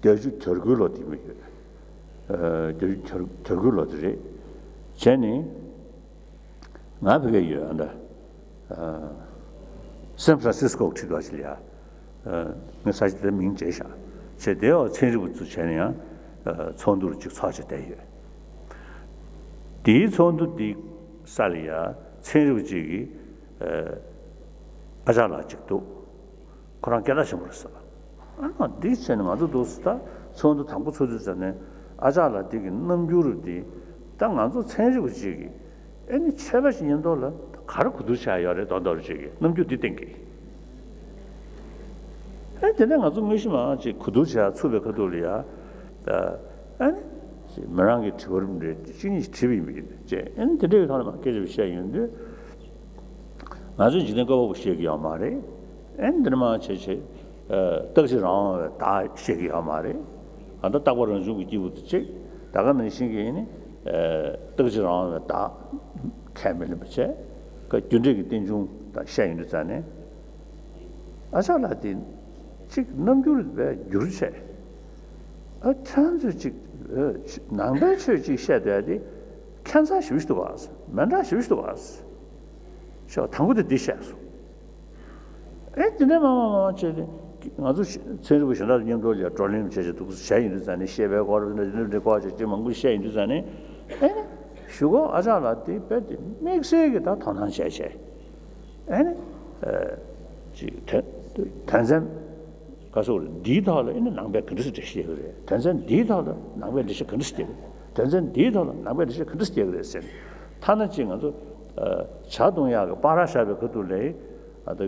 བརྒྱད་ཅུ་གྱ་དགུའི་ལོ་དེ་མི་ཡོད། བརྒྱད་ཅུ་གྱ་དགུའི་ལོ་དེ་རེད། བྱས་ནས་ང་བོད་སྐད་ཡོད་ཨ་འདྲ། སན་ཧྥ་རན་སིས་ཀོ་ཁྲིད་པ་ཞིག་ལ་ཡ། ངས་ས་ཆ་དེ་མིང་བརྗེས་བཞག་བྱས་དེའི་འོག་ཚན་རིག་པ་ཚོ་བྱས་ནས་ཡང་ཚོགས་འདུར་ཅིག་ཚོགས་བྱས་བསྡད་ཡོད། དེའི་ཚོགས་འདུ་དེ་ས་ལ་ཡ་ཚན་རིག་པ་ཅིག་གིས་ཨ་ཅག་ལགས་ཅིག་འདུག་ཁོ་རང་སྐད་གྲགས་ཆེན་པོ་རེད་ཟེར། ཨ་ནི་འདི་བྱས་ནས་ང་ཚོ་འདུག་སེ་ད་ཚོགས་འདུ་དང་པོ་ཚོགས་དུས་ཙམ་ནས་ཨ་ཅག་ལགས་འདི་གི་རྣམ་འགྱུར་འདི་ད་ང་ཚོ་ཚན་རིག་པ་ཅིག་གིས་ཨ་ནི་ཆོས་པ་ཞིག་ཡིན་མདོག་ལ་ག་རེ་གོ་བསྡུར་བྱས་ཡོད་རེད་མདོག་མདོག་ཅིག་གི་རྣམ་འགྱུར་འདི་བསྟན་གི། ཨ་དེ་ནས་ང་ཚོ་དངོས་གཞི་མ་ཅིག་གོ་བསྡུར་བྱས་ཚུགས་པའི་ཁ་ཐུག་ལ་ཡ། ཨ་ནི་མི་རང་གི་དྲི་བ་རིམ་རེ་གཅིག་གཉིས་ཤིག་དྲིས་པ་ཡིན་པས་ཅེས་ཨ་ནི་དེ་འདྲའི་ཐོག་ནས་མ་སྐད་ཆ་བཤད་ཡོང་དུས། ང་ཚོས་འཇིག་རྟེན་བཀོད་པ་པོ་ཤེས་ཀྱི་ཡོད་མ་རེད། ཨེ་འདི་ནས་མར་བྱས་བྱས། རྟག་གཅིག་རང་དབང་བའི་བདག་ཤེས་ཀྱི་ཡོད་མ་རེད། ད་ལྟ་རྟག་པ་རང་བྱུང་གི་སྐྱེས་བུ་དེ་གཅིག་ད་ག་ནང་བཞིན་གྱི་ནི། རྟག་གཅིག་རང་དབང་བའི་བདག་ཁས་མི་ལེན་པ་བྱས། ཀ་རྒྱུ་འབྲས་ཀྱི་རྟེན་འབྱུང་དང་བཤད་ཡོང་དུས་ཙང་ནས། ཨ་ཅག་ལགས་དེ་གཅིག་རྣམ་འགྱུར་བས་འགྱུར་བྱས། ཨ་ཁྱེད་ཚོས་གཅིག་ནང་པའི་ཆོས་གཅིག་བཤད་བསྡད་དེ་ཁྱད་མཚར་ཞེ་པོ་ཞིག་འདུག་ག་མི་འདྲ་ཞེ་པོ་ཞིག་འདུག་ག་ཤོག་དང་པོ་དེ་འདི་བཤད་སོང་། ཨེ་དེ་ནས་མ་མ་མ་བྱས་ཏེ་ང་ཚོ་ཚན་རིག་པ་གཞན་དག་མཉམ་དུ་ལ་བགྲོ་གླེང་བྱས་བྱས་འདུག་བྱས་ཡིན་དུས་ཙང་ནས་བཤད་པའི་སྐོར་འདི་འདྲ་འདི་འདྲ་སྐོར་བྱས་ཅིག་མང་པོ་བཤད་ཡིན་དུས་ཙང་ནས་ཨེ་ནི་གཞུག་གུ་ཨ་ཅག་ལགས་དེ་དཔེ་དེ་དམིགས་བསལ་གྱི་ད་དོ་སྣང་བྱས་བྱས་ཨེ་ནི་ཅིག་དོན་དོན་ཚན་ག་སོགས་རེད་འདིའི་ཐོག་ལ་ཨེ་ནི་ནང་པས་ག་འདྲ་ཞིག་འགྲེལ་བཤད་བྱེད་ཀྱི་རེད། དོན་ཚན་འདིའི་ཐོག་ལ་ནང་པས་འགྲེལ་བཤད་ག་འདྲ་ཞིག་བྱེད་ཀྱི་རེད། དོན་ཚན་འདིའི་ཐོག་ལ་ནང་པའི་འགྲེལ་བཤད་ག་འདྲ་སྐྱེལ་གི་རེད་ཟེར་ནས། ཐ་ན་ཅིག་ང་ཚོ་ཨ་ཇ་བཏུང་ཡག་གི་པར་ར་བཞག་པའི་ཁ་ཐུག་ལ་ཨ་ད་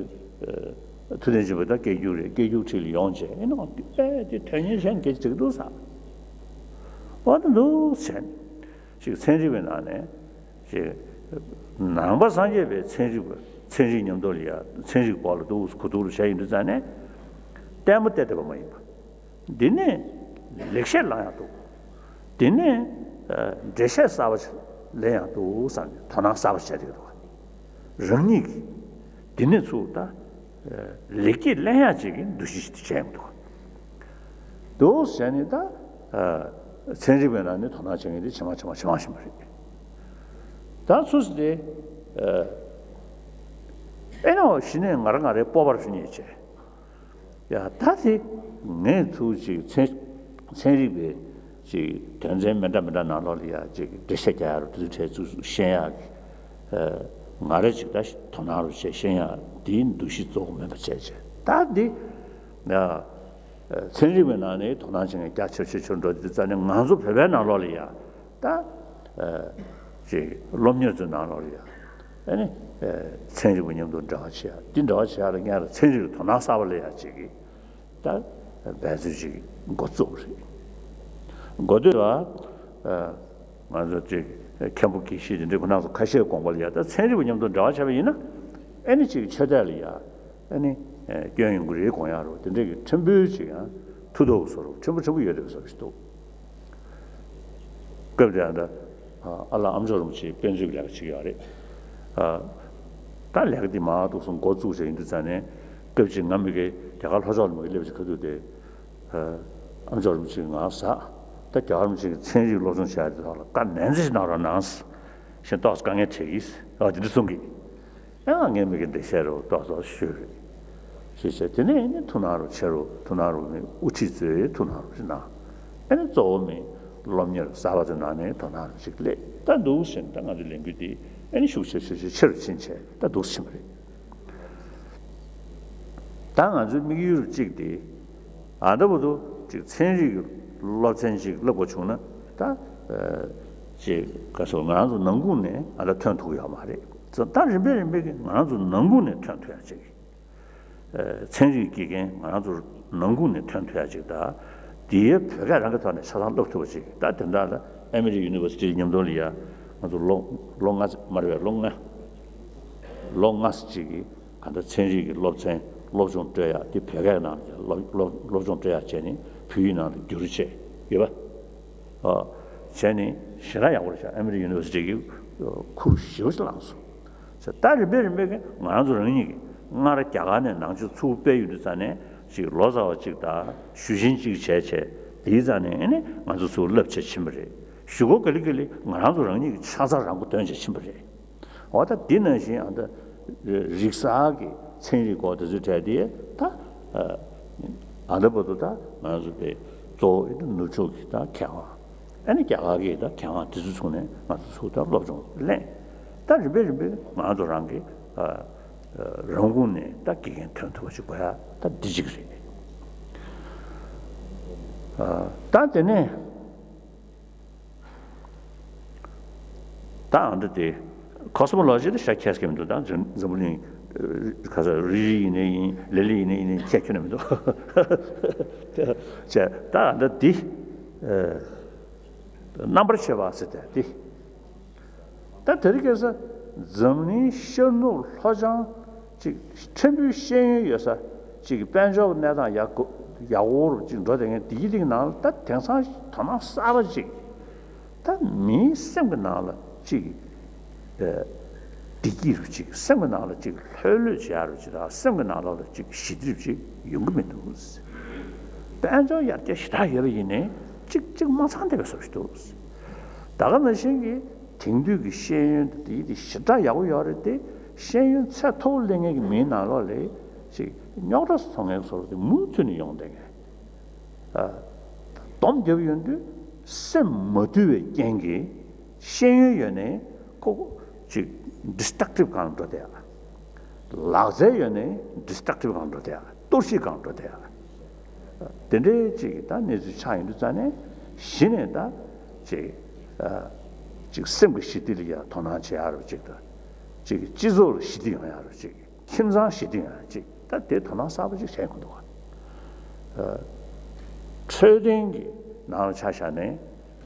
ཨ་ཐུབ་བསྟན་ཆོས་འཕེལ་ད་སྐད་སྒྱུར་རེད། སྐད་སྒྱུར་ཁྲིད་ལ་ཡོང་བྱས་ཨེ་ནོ་དཔེ་དེ་དོན་གཉེར་བྱས་ནས་སྐད་ཆ་དྲིས་འདུག་ས། འོ་ད་འདུག་བྱས་ནས་ཅིག་ཚན་རིག་པའི་ནང་ནས་ཅིག་ནང་པ་སངས་རྒྱས་པའི་ཚན་རིག་པ་ཚན་རིག་མཉམ་དུ་ལ་ཡ་ཚན་རིག་སྐོར་ལ་འདུག་གོ་འདུག་རུ་བྱས་ཡིན་དུས་ཙང་ནས་ལྟད་མོ་བལྟས་བསྡད་པ་མ་ཡིན་པ། འདི་ནས་ལེགས་བཤད་བླང་ཡག་འདུག་འདི་ནས་ཨ་འགྲེལ་བཤད་གསར་པ་ལེན་ཡག་འདུག་བསམ་ནས་དོ་སྣང་གསར་པ་བྱས་བསྡད་འདུག་རང་ཉིད་ཀྱིས་འདི་ནས་ཚུར་ད་ཨ་ལེགས་སྐྱེས་ལེན་ཡག་ཅིག་གི་འདུ་ཤེས་ཤིག་བྱས་ཡོང་འདུག་འདུག་བྱས་ནས་ད་ཨ་ཚན་རིག་པའི་ནང་ནས་དོ་སྣང་བྱེད་མཁན་དེ་ཇེ་མང་ཇེ་མང་ཇེ་མང་ཕྱིན་པ་རེད། ད་ཚུར་དེ་ཨ་ཨེ་ནོ་གཞི་ནས་ང་རང་ང་རའི་སྤོབས་པ་རུ་ཕྱིན་ཡོད་ཅེས། ཡ་ད་དེ་ངས་ཚུར་ཅིག་ཚན་ཚན་རིག་པའི་ཅིག་དོན་ཚན་མི་འདྲ་མི་འདྲ་ནང་ལོགས་ལ་ཡ་ཅིག་འགྲེལ་བཤད་རྒྱག་ཡ་རུ་དེ་ཚོའི་གྲས་ཚུར་ཤེས་ཡག་གི་ཨ་ང་རེ་ཅིག་ད་དོ་སྣང་རུ་བྱས་ཤེས་ཡག་འདིའི་འདུ་ཤེས་གཙོ་བོ་མིན་པ་བྱས་བྱས་ད་འདི་ཡ་ཚན་རིག་པའི་ནང་ནས་དོ་སྣང་བྱེད་མཁན་རྒྱ་ཆེ་ཆེ་ཆེ་འགྲོ་དུས་ཙང་ནས་ང་ཚོ་བོད་པའི་ནང་ལོགས་ལ་ཡ། ད་ཨ་ཅིག་སློབ་གཉེར་ཚོའི་ནང་ལོགས་ལ་ཡ་ཨ་ནི་ཨ་ཚན་རིག་པ་མཉམ་དུ་འབྲེལ་བ་བྱེད་ཡ་འདི་འབྲེལ་བ་བྱེད་ཡ་ལ་ངས་ལ་ཚན་རིག་གི་དོ་སྣང་གསར་པ་སླེབས་ཡ་ཅིག་གི་ད་འབད་རྩོལ་ཅིག་འགོ་བཙུགས་པ་རེད། འགོ་སྟོད་ལ་ཨ་ང་ཚོ་ཅིག་མཁན་པོ་དགེ་བཤེས་དེ་འདྲའི་ཁོ་རང་ཚོ་ཁ་ཤས་དགོངས་པ་ལ་ཡ་ད་ཚན་རིག་པ་མཉམ་དུ་འབྲེལ་བ་བྱས་པ་ཡིན་ན་ཨ་ནི་ཅིག་ཆོས་དད་ལ་ཡ་ཨ་ནི་ཨ་སྐྱོན་ཡོང་གི་རེད་དགོངས་ཡ་རོ་དེ་འདྲའི་གི་ཕྲན་བུ་ཅིག་ཡང་མཐུ་སྟོབས་བཟོ་རོགས་ཕྲན་བུ་ཕྲན་བུ་ཡོད་རེད་བཟོ་ཞིག་འདུག་སྐབས་དེ་ཡང་ད་ཨ་ལགས་ཨ་མཆོག་རིན་པོ་ཆེའི་དཔེ་མཛོད་ལས་ཀ་བྱེད་ཀྱི་ཡོད་རེད། ཨ་ད་ལས་ཀ་འདི་མར་ཏོག་ཙམ་འགོ་བཙུགས་བྱས་ཡིན་དུས་ཙང་ནས་སྐབས་ཅིག་ང་མི་དགེ་རྒྱ་གར་ལྷོ་ཕྱོགས་ལ་མི་དགེ་སླེབས་ཅིག་ཁ་ཐུག་དེ་ཨ་ཨ་མཆོག་རིན་པོ་ཆེ་ང་ཟ་ད་རྒྱ་གར་རིན་པོ་ཆེ་གི་ཚན་རིག་སློབ་སྦྱོང་བྱས་ཡ་དེ་དག་ལ་བཀའ་ནན་ཙམ་ཞིག་གནང་རོགས་གནང་ཞེས་ཏོག་ཙམ་དཀའ་ངལ་འཕྲད་ཀྱིས་ཨ་དེ་འདྲ་གསུང་གི། ཡང་ངས་མི་དགེ་འདི་བཤད་རོགས་ཏོག་ཙམ་ཞུས་རེད། ཞུས་བྱས་དེ་ནས་ནི་ཐུགས་སྣང་རུ་ཆེ་རུ་ཐུགས་སྣང་རུ་ནི་དབུ་ཁྲིད་ཚོས་ཐུགས་སྣང་རུ་ཞིག་གནང་། ཨ་ནི་གཙོ་བོ་མི་སློབ་གཉེར་གསར་པ་ཚོའི་ནང་ནས་དོ་སྣང་རུ་ཞིག་སླེབས་ད་འདུག་ཟེར་ནས་ད་ང་ཚོའི་ལས་འགུལ་འདི་ཨ་ནི་ཤུགས་ཆེ་ཤུགས་ཆེ་ཆེ་རུ་ཕྱིན་བྱས་ད་འདུག་ཕྱིན་པ་རེད། ད་ང་ཚོའི་དམིགས་ཡུལ་གཅིག་དེ་ཨ་ད་བར་དུ་ཅིག་ཚན་རིག་གི་སློབ་ཚན་ཅིག་བསླབ་དགོས་བྱུང་ན་ད་ཅིག་ག་སོ་ང་རང་ཚོ་ནང་ཁུལ་ནས་ཨ་ད་ཐོན་ཐུབ་ཡོད་མ་རེད། ད་རིམ་པས་རིམ་པས་ཀྱིས་ང་རང་ཚོ་ནང་ཁུལ་ནས་ཐོན་ཐུབ་ཡ་ཅིག་ཚན་རིག་དགེ་རྒན་ང་རང་ཚོ་ནང་ཁུལ་ནས་ཐོན་ཐུབ་ཡ་ཅིག་དང་། དེའི་བོད་སྐད་རང་གི་ཐོག་ནས་ཆ་ཚང་བསླབ་ཐུབ་པ་ཅིག་ད་དེ་འདྲ་ལ་ཨ་མི་རི་ཡུ་ནི་ཝར་སི་ཊི་མཉམ་དུ་ལ་ཡ་ང་ཚོ་ལོ་ལོ་ལྔ་མ་རེད་པས་ལོ་ལྔ་ལོ་ལྔ་ཙམ་ཅིག་གི་ག་འདྲ་ཚན་རིག་གི་སློབ་ཚན་སློབ་སྦྱོང་སྤྲོད་ཡ་དེ་བོད་སྐད་ནང་ལ་སློབ་སློབ་སློབ་སྦྱོང་སྤྲོད་ཡ་བྱས་ནས་བོད་ཡིག་ནང་དུ་བསྒྱུར་བྱས་ཡོད་པ། ཨོ། བྱས་ནས་ཞེ་དྲག་ཡག་པོ་རེད་ཤག་ཨ་མི་རི་ཡུ་ནི་ཝར་སི་ཊི་གི་ཁུར་ཞེ་པོ་ཞིག་བླངས་སོང་། ད་རིམ་པས་རིམ་པས་ཀྱི་ང་རང་ཚོ་རང་ཉིད་ཀྱིས་སྔར་རྒྱ་གར་ནས་ནང་ཆོས་ཚུར་སྤེལ་ཡོང་དུས་ཙང་ནས་ཅིག་ལོ་ཙཱ་བ་གཅིག་དང་ཞུ་ཆེན་གཅིག་བྱས་བྱས་དེའི་རྩ་ནས་ཨ་ནི་ང་ཚོ་ཚུར་བསླབ་བྱས་ཕྱིན་པ་རེད། གཞུག་གུ་ག་ལེ་ག་ལེ་ང་རང་ཚོ་རང་ཉིད་ཀྱིས་ཆ་ཚང་རང་མགོ་ཐོན་བྱས་ཕྱིན་པ་རེད། འོ་ད་འདི་ནང་བཞིན་ཨ་ད་རིག་གསར་གྱི་ཚན་རིག་སྐོར་དེ་ཚོའི་གྲས་དེ་ད་ཨ་ད་བར་དུ་ད་ང་ཚོ་དེ་གཙོ་བོ་ཨ་ད་ནུབ་ཕྱོགས་ཀྱི་ད་མཁས་དབང་ཨ་ནི་རྒྱ་གར་གྱི་ད་མཁས་དབང་དེ་ཚོ་ཚུགས་ནས་ང་ཚོ་ཚུར་ད་སློབ་སྦྱོང་ལེན། ད་རིམ་པས་རིམ་པས་ང་ཚོ་རང་གི་ཨ་རང་ཁུངས་ནས་ད་དགེ་རྒན་ཐོན་ཐུབ་པ་ཞིག་དགོས་ཡ་ད་འདི་གཅིག་རེད། ཨ་ད་དེ་ནས་ད་ཨ་འདི་དེ་ཁོ་སི་མོ་ལོ་ཇི་དེ་ཤ་ཁྱེར་སྐྱེ་མི་འདུག་ད་འཛམ་འཛམ་བུ་གླིང་ཁ་ས་རི་རི་ཡིན་ནའི་ཡིན་ལི་ལི་ཡིན་ནའི་ཡིན་ནའི་ཁྱེད་ཁྱོད་ནས་མི་འདུག་ཅེས་ད་ཨ་འདི་དེ་རྣམ་པར་ཕྱེ་བ་ཟེར་ཏེ་དེ། ད་དེ་རིང་ཁ་སང་འཛམ་གླིང་ཤར་ནུབ་ལྷོ་བྱང་གཅིག་ཕྲན་བུའི་ཤེས་ཡོན་ཡོད་ས་གཅིག་གི་དཔལ་འབྱོར་གནས་སྟངས་ཡག་གོ་ཡག་པོ་རུ་གཅིག་འགྲོ་བསྡད་མཁན་དེ་གི་སྟེང་ནང་ལ་ད་དེང་སང་དོ་སྣང་གསར་པ་གཅིག་ད་མིའི་སེམས་ཀྱི་ནང་ལ་གཅིག་བདེ་སྐྱིད་རུ་གཅིག་སེམས་ཀྱི་ནང་ལ་གཅིག་ལྷོད་ལྷོད་བྱེད་ཡ་རུ་གཅིག་དང་སེམས་ཀྱི་ནང་ལོགས་ལ་གཅིག་ཞི་འགྲིབ་གཅིག་ཡོང་གི་མི་འདུག་དཔལ་འབྱོར་ཡར་རྒྱས་ཞེ་དྲག་ཡོད་པ་ཡིན་ནའི་གཅིག་གཅིག་མ་ཚང་བསྡད་པའི་བཟོ་ཞིག་འདུག་ད་ག་ནང་བཞིན་གྱི་དེང་དུས་ཀྱི་ཤེས་ཡོན་དེ་དེ་ཞེ་དྲག་ཡག་པོ་ཡོད་རེད་དེ། ཤེས་ཡོན་ཚད་མཐོ་པོ་སླེབས་མཁན་གྱི་མིའི་ནང་ལོགས་ལ་ཅིག་རྙོག་དྲ་བཟོ་མཁན་བཟོ་འདྲ་དེ་མུ་མཐུད་ནས་ཡོང་བསྡད་མཁན། ཨ། སྡོམ་རྒྱབ་ཡོང་དུས་སེམས་མ་དུལ་བའི་རྐྱེན་གྱིས་ཤེས་ཡོན་ཡོད་ནའི་ཁོ་ཅིག་ཌི་སི་ཊྲག་ཊིབ་སྒང་འགྲོ་བསྡད་ཡ། ལག་རྩལ་ཡོད་ནའི་ཌི་སི་ཊྲག་ཊིབ་སྒང་འགྲོ་བསྡད་ཡ། གཏོར་བཤིག་སྒང་འགྲོ་བསྡད་ཡ། དེ་འདྲའི་ཅིག་ད་གནས་ཚུལ་ཆགས་ཡོང་དུས་ཙང་ནས་གཞི་ནས་ད་ཅིག་ ཅིག་སེམས་ཀྱི་ཞི་བདེ་ལ་ཡང་དོ་སྣང་བྱེད་ཡག་རེད་ཅིག་དང་། ཅིག་སྤྱི་ཚོགས་ལ་ཞི་བདེ་ཡོང་ཡག་རེད་ཅིག་ཁྱིམ་ཚང་ཞི་བདེ་ཡོང་ཡག་ཅིག་ད་དེ་དོ་སྣང་གསར་པ་ཅིག་བྱས་ཡོང་གི་འདུག་ག་འཕྲོད་བསྟེན་གྱི་ནང་ལ་ཆ་བཞག་ནས་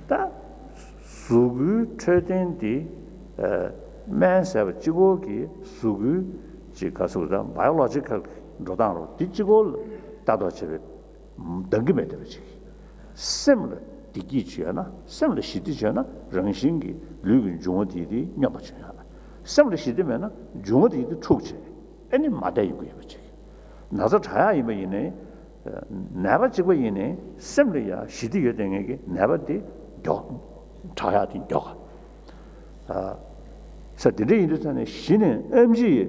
ད་གཟུགས་པོའི་འཕྲོད་བསྟེན་དེ་སྨན་ཟས་པ་གཅིག་པོ་གིས་གཟུགས་པོའི་ཅིག་ག་ཟེར་དགོས་རེད། ད་བྷའི་ཨོ་ལོ་ཇི་ཀལ་འགྲོ་སྟངས་རོ་དེ་གཅིག་པོ་ལ་ལྟ་རྟོག་བྱེད་པའི་འདང་གི་མེད་བསྡད་པ་ཅིག་སེམས་ལ་བདེ་སྐྱིད་བྱུང་ཡོད་ན། སེམས་ལ་ཞི་བདེ་བྱུང་ན་རང་བཞིན་གྱིས་ལུས་ཀྱི་འབྱུང་བ་དེ་དེ་སྙོམས་པར་འཇུག་ཡོད། སེམས་ལ་ཞི་བདེ་མེད་ན་འབྱུང་བ་དེ་དེ་འཁྲུགས་བྱས། ཨེ་ནི་མ་བདེ་ཡོང་གི་ཡོད་པ་ཅིག་ན་ཚ་དྲག་ཡག་ཡིན་པ་ཡིན་ནའི། ནད་པ་གཅིག་པ་ཡིན་ནའི་སེམས་ལ་ཡང་ཞི་བདེ་ཡོད་བསྡད་མཁན་གྱི་ནད་པ་དེ་མགྱོགས། དྲག་ཡག་དེ་མགྱོགས། ས་དེ་འདྲ་ཡིན་དུས་ཙང་ནས་གཞི་ནས་ཨེམ་ཆི་ཡི་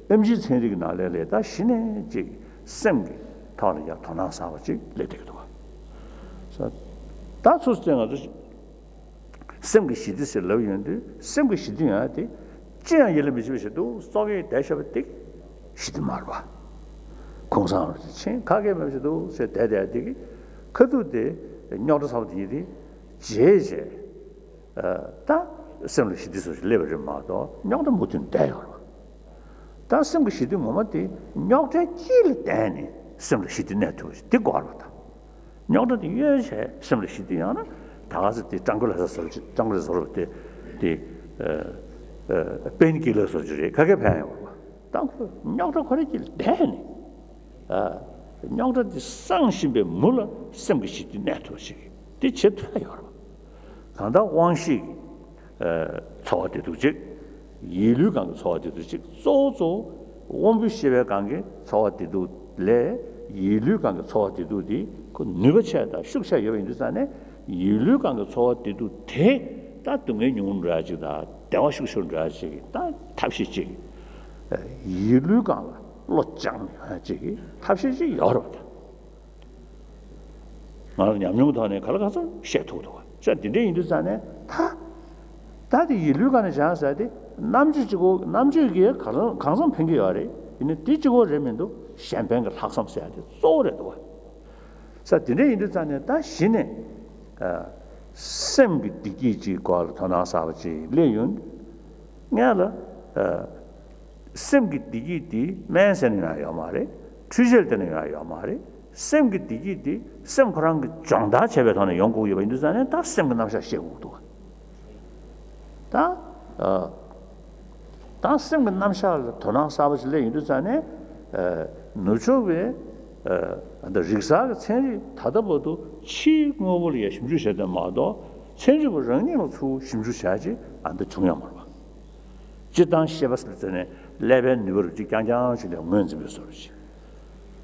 ཨེམ་ཆིའི་ཚན་རིག་གི་ནང་ལས་ལས་ད་གཞི་ནས་ཅིག་སེམས་ཀྱི་ཐོག་ལ་ཡང་དོ་སྣང་གསར་པ་ཅིག་སླེབས་བསྡད་ཀྱི་འདུག་ག་ས་ད་ཚུར་བལྟས་ང་ཚོ་སེམས་ཀྱི་ཞི་བདེ་ཟེར་ལབ་ཡོང་དུས་སེམས་ཀྱི་ཞི་བདེ་ཡོང་ཡག་དེ་ཅི་ཡང་ཡིད་ལ་མི་བྱེད་པ་ཞིག་འདུག་སོག་གེ་བསྡད་བཞག་པ་དེ་ཞི་བདེ་མ་རེད་པ། གུང་སེང་རེད་ཕྱིན་ཁ་སྐད་མེད་པ་ཞིག་འདུག་ཟེར་བསྡད་བསྡད་དེ་གི་ཁ་ཐུག་དེ་རྙོག་དྲ་ཚ་པོ་དེ་ཡིན་དེ་བརྗེད་བྱས། ད་སེམས་ལ་ཞི་བདེ་སོགས་ཤིག་སླེབས་པ་རེད་མ་གཏོགས་རྙོག་དྲ་མུ་མཐུད་བསྡད་ཡོད་རེད་པ། ད་སེམས་ཀྱི་ཞི་བདེ་ངོ་མ་དེ་རྙོག་དྲའི་དཀྱིལ་ལ་བསྡད་ནས་སེམས་ལ་ཞི་བདེ་གནས་ཐུབ་པ་ཞིག་དེ་དགོས་རེད་པ། ད་རྙོག་དྲ་དེ་གཡོལ་བྱས་སེམས་ལ་ཞི་བདེ་ཡོང་ན་ད་ག་ཚོད་དེ་ཀྲང་ཀུ་ལ་ས་བཟོ་ཀྲང་ཀུ་ལ་ས་བཟོ་དེ་དེ་པེན་ཀི་ལར་བཟོ་རྒྱུ་རེད། ག་གེ་ཕན་ཡོང་བ་ད་ཁོ་རྙོག་དྲ་ཁོ་རའི་དཀྱིལ་ལ་བསྡད་ནས་རྙོག་དྲ་དེ་སངས་བཞིན་པའི་མུ་ལ་སེམས་ཀྱི་ཞི་བདེ་གནས་ཐུབ་པ་ཞིག་དེ་བྱེད་ཐུབ་ཡོད་རེད་པ། གང་ལྟར་དབང་ཤེས་ཀྱི་ཚོར་བ་བདེ་སྡུག་གཅིག་ཡིད་ལུས་གང་གི་ཚོར་བ་བདེ་སྡུག་གཅིག་གཙོ་བོ་གཙོ་བོ་དབང་པོའི་ཤེས་པའི་གང་གི་ཚོར་བ་བདེ་སྡུག་ལས་ཡིད་ལུས་གང་གི་ཚོར་བ་བདེ་སྡུག་དེ་ཁོ་ནུས་པ་ཆེ་དང་ཤུགས་ཆེ་ཡོད་པ་ཡིན་དུས་ཙང་ནས་ཡིད་ལུས་གང་གི་ཚོར་བ་བདེ་སྡུག་དེ་ད་སྡུག་བསྔལ་ཉུང་རུ་འགྲོ་ཡ་གཅིག་དང་བདེ་བ་ཤུགས་ཆེ་རུ་འགྲོ་ཡ་གཅིག་གི་ད་ཐབས་ཤེས་གཅིག་ཡིད་ལུས་གང་ལ་བློ་སྦྱང་ཡ་གཅིག་གི་ཐབས་ཤེས་གཅིག་ཡོད་རེད་པ། ང་ལ་ཉམས་མྱོང་གི་ཐོག་ནས་ག་ལ་ག་ཚོད་བཤད་ཐུབ་འདུག་བ། ས་འདི་འདྲ་ཡིན་དུས་ཙང་ནས་ད་ད་དེ་ཡིད་ལུས་གང་ནས་སྦྱངས་ཟེར་ཏེ་རྣམ་དཔྱོད་ཅིག་གོ་རྣམ་དཔྱོད་ཀྱིས་གང་གང་འཚམ་ཕན་གྱི་ཡོད་རེད། ཡིན་ནའི་དེ་གཅིག་པོ་རེད་མི་འདུག་གཞན་ཕན་གྱི་ལྷག་བསམ་ཟེར་ཡ་དེ་གཙོ་བོ་རེད་འདུག་བ། ས་འདི་འདྲ་ཡིན་དུས་ཙང་ནས་ད་གཞི་ནས་སེམས་ཀྱི་བདེ་སྐྱིད་ཅིག་སྐོར་ལ་དོ་སྣང་གསར་པ་ཅིག་སླེབས་ཡོང་། ངས་ལ། སེམས་ཀྱི་བདེ་སྐྱིད་དེ་སྨན་ཟས་ནས་ཡང་ཡོད་མ་རེད། འཕྲུལ་ཆས་དེ་ནས་ཡང་ཡོད་མ་རེད། སེམས་ཀྱི་བདེ་སྐྱིད་དེ་སེམས་ཁོ་རང་གི་སྦྱོང་བརྡར་བྱས་པའི་ཐོག་ནས་ཡོང་དགོས་ཡོད་པ་ཡིན་དུས་ཙང་ནས་ད་སེམས་ཀྱི་རྣམ་གཞག་ཤེས་དགོས་འདུག་ད་ད་སེམས་ཀྱི་རྣམ་གཞག་ལ་དོ་སྣང་གསར་པ་ཞིག་སླེབས་ཡོང་དུས་ཙང་ནས་ནུབ་ཕྱོགས་པའི་ད་རིག་གསར་གྱི་ཚན་རིག་ད་ལྟ་བར་དུ་ཕྱིའི་དངོས་པོ་ལ་ཡང་ཞིབ་འཇུག་བྱས་ཏེ་མ་གཏོགས་ཚན་རིག་པ་རང་ཉིད་ལ་ཚུར་ཞིབ་འཇུག་བྱ་ཆེད་ཨ་ད་བྱུང་ཡོད་མ་རེད་པ། སྤྱིར་བཏང་ཤེས་པ་ཟེར་ནས་ཀླད་པའི་ནུས་པ་རུ་གཅིག་རྐྱང་རྐྱང་ཞིག་ལ་ངོས་འཛིན་པའི་བཟོ་འདྲ་ཞིག་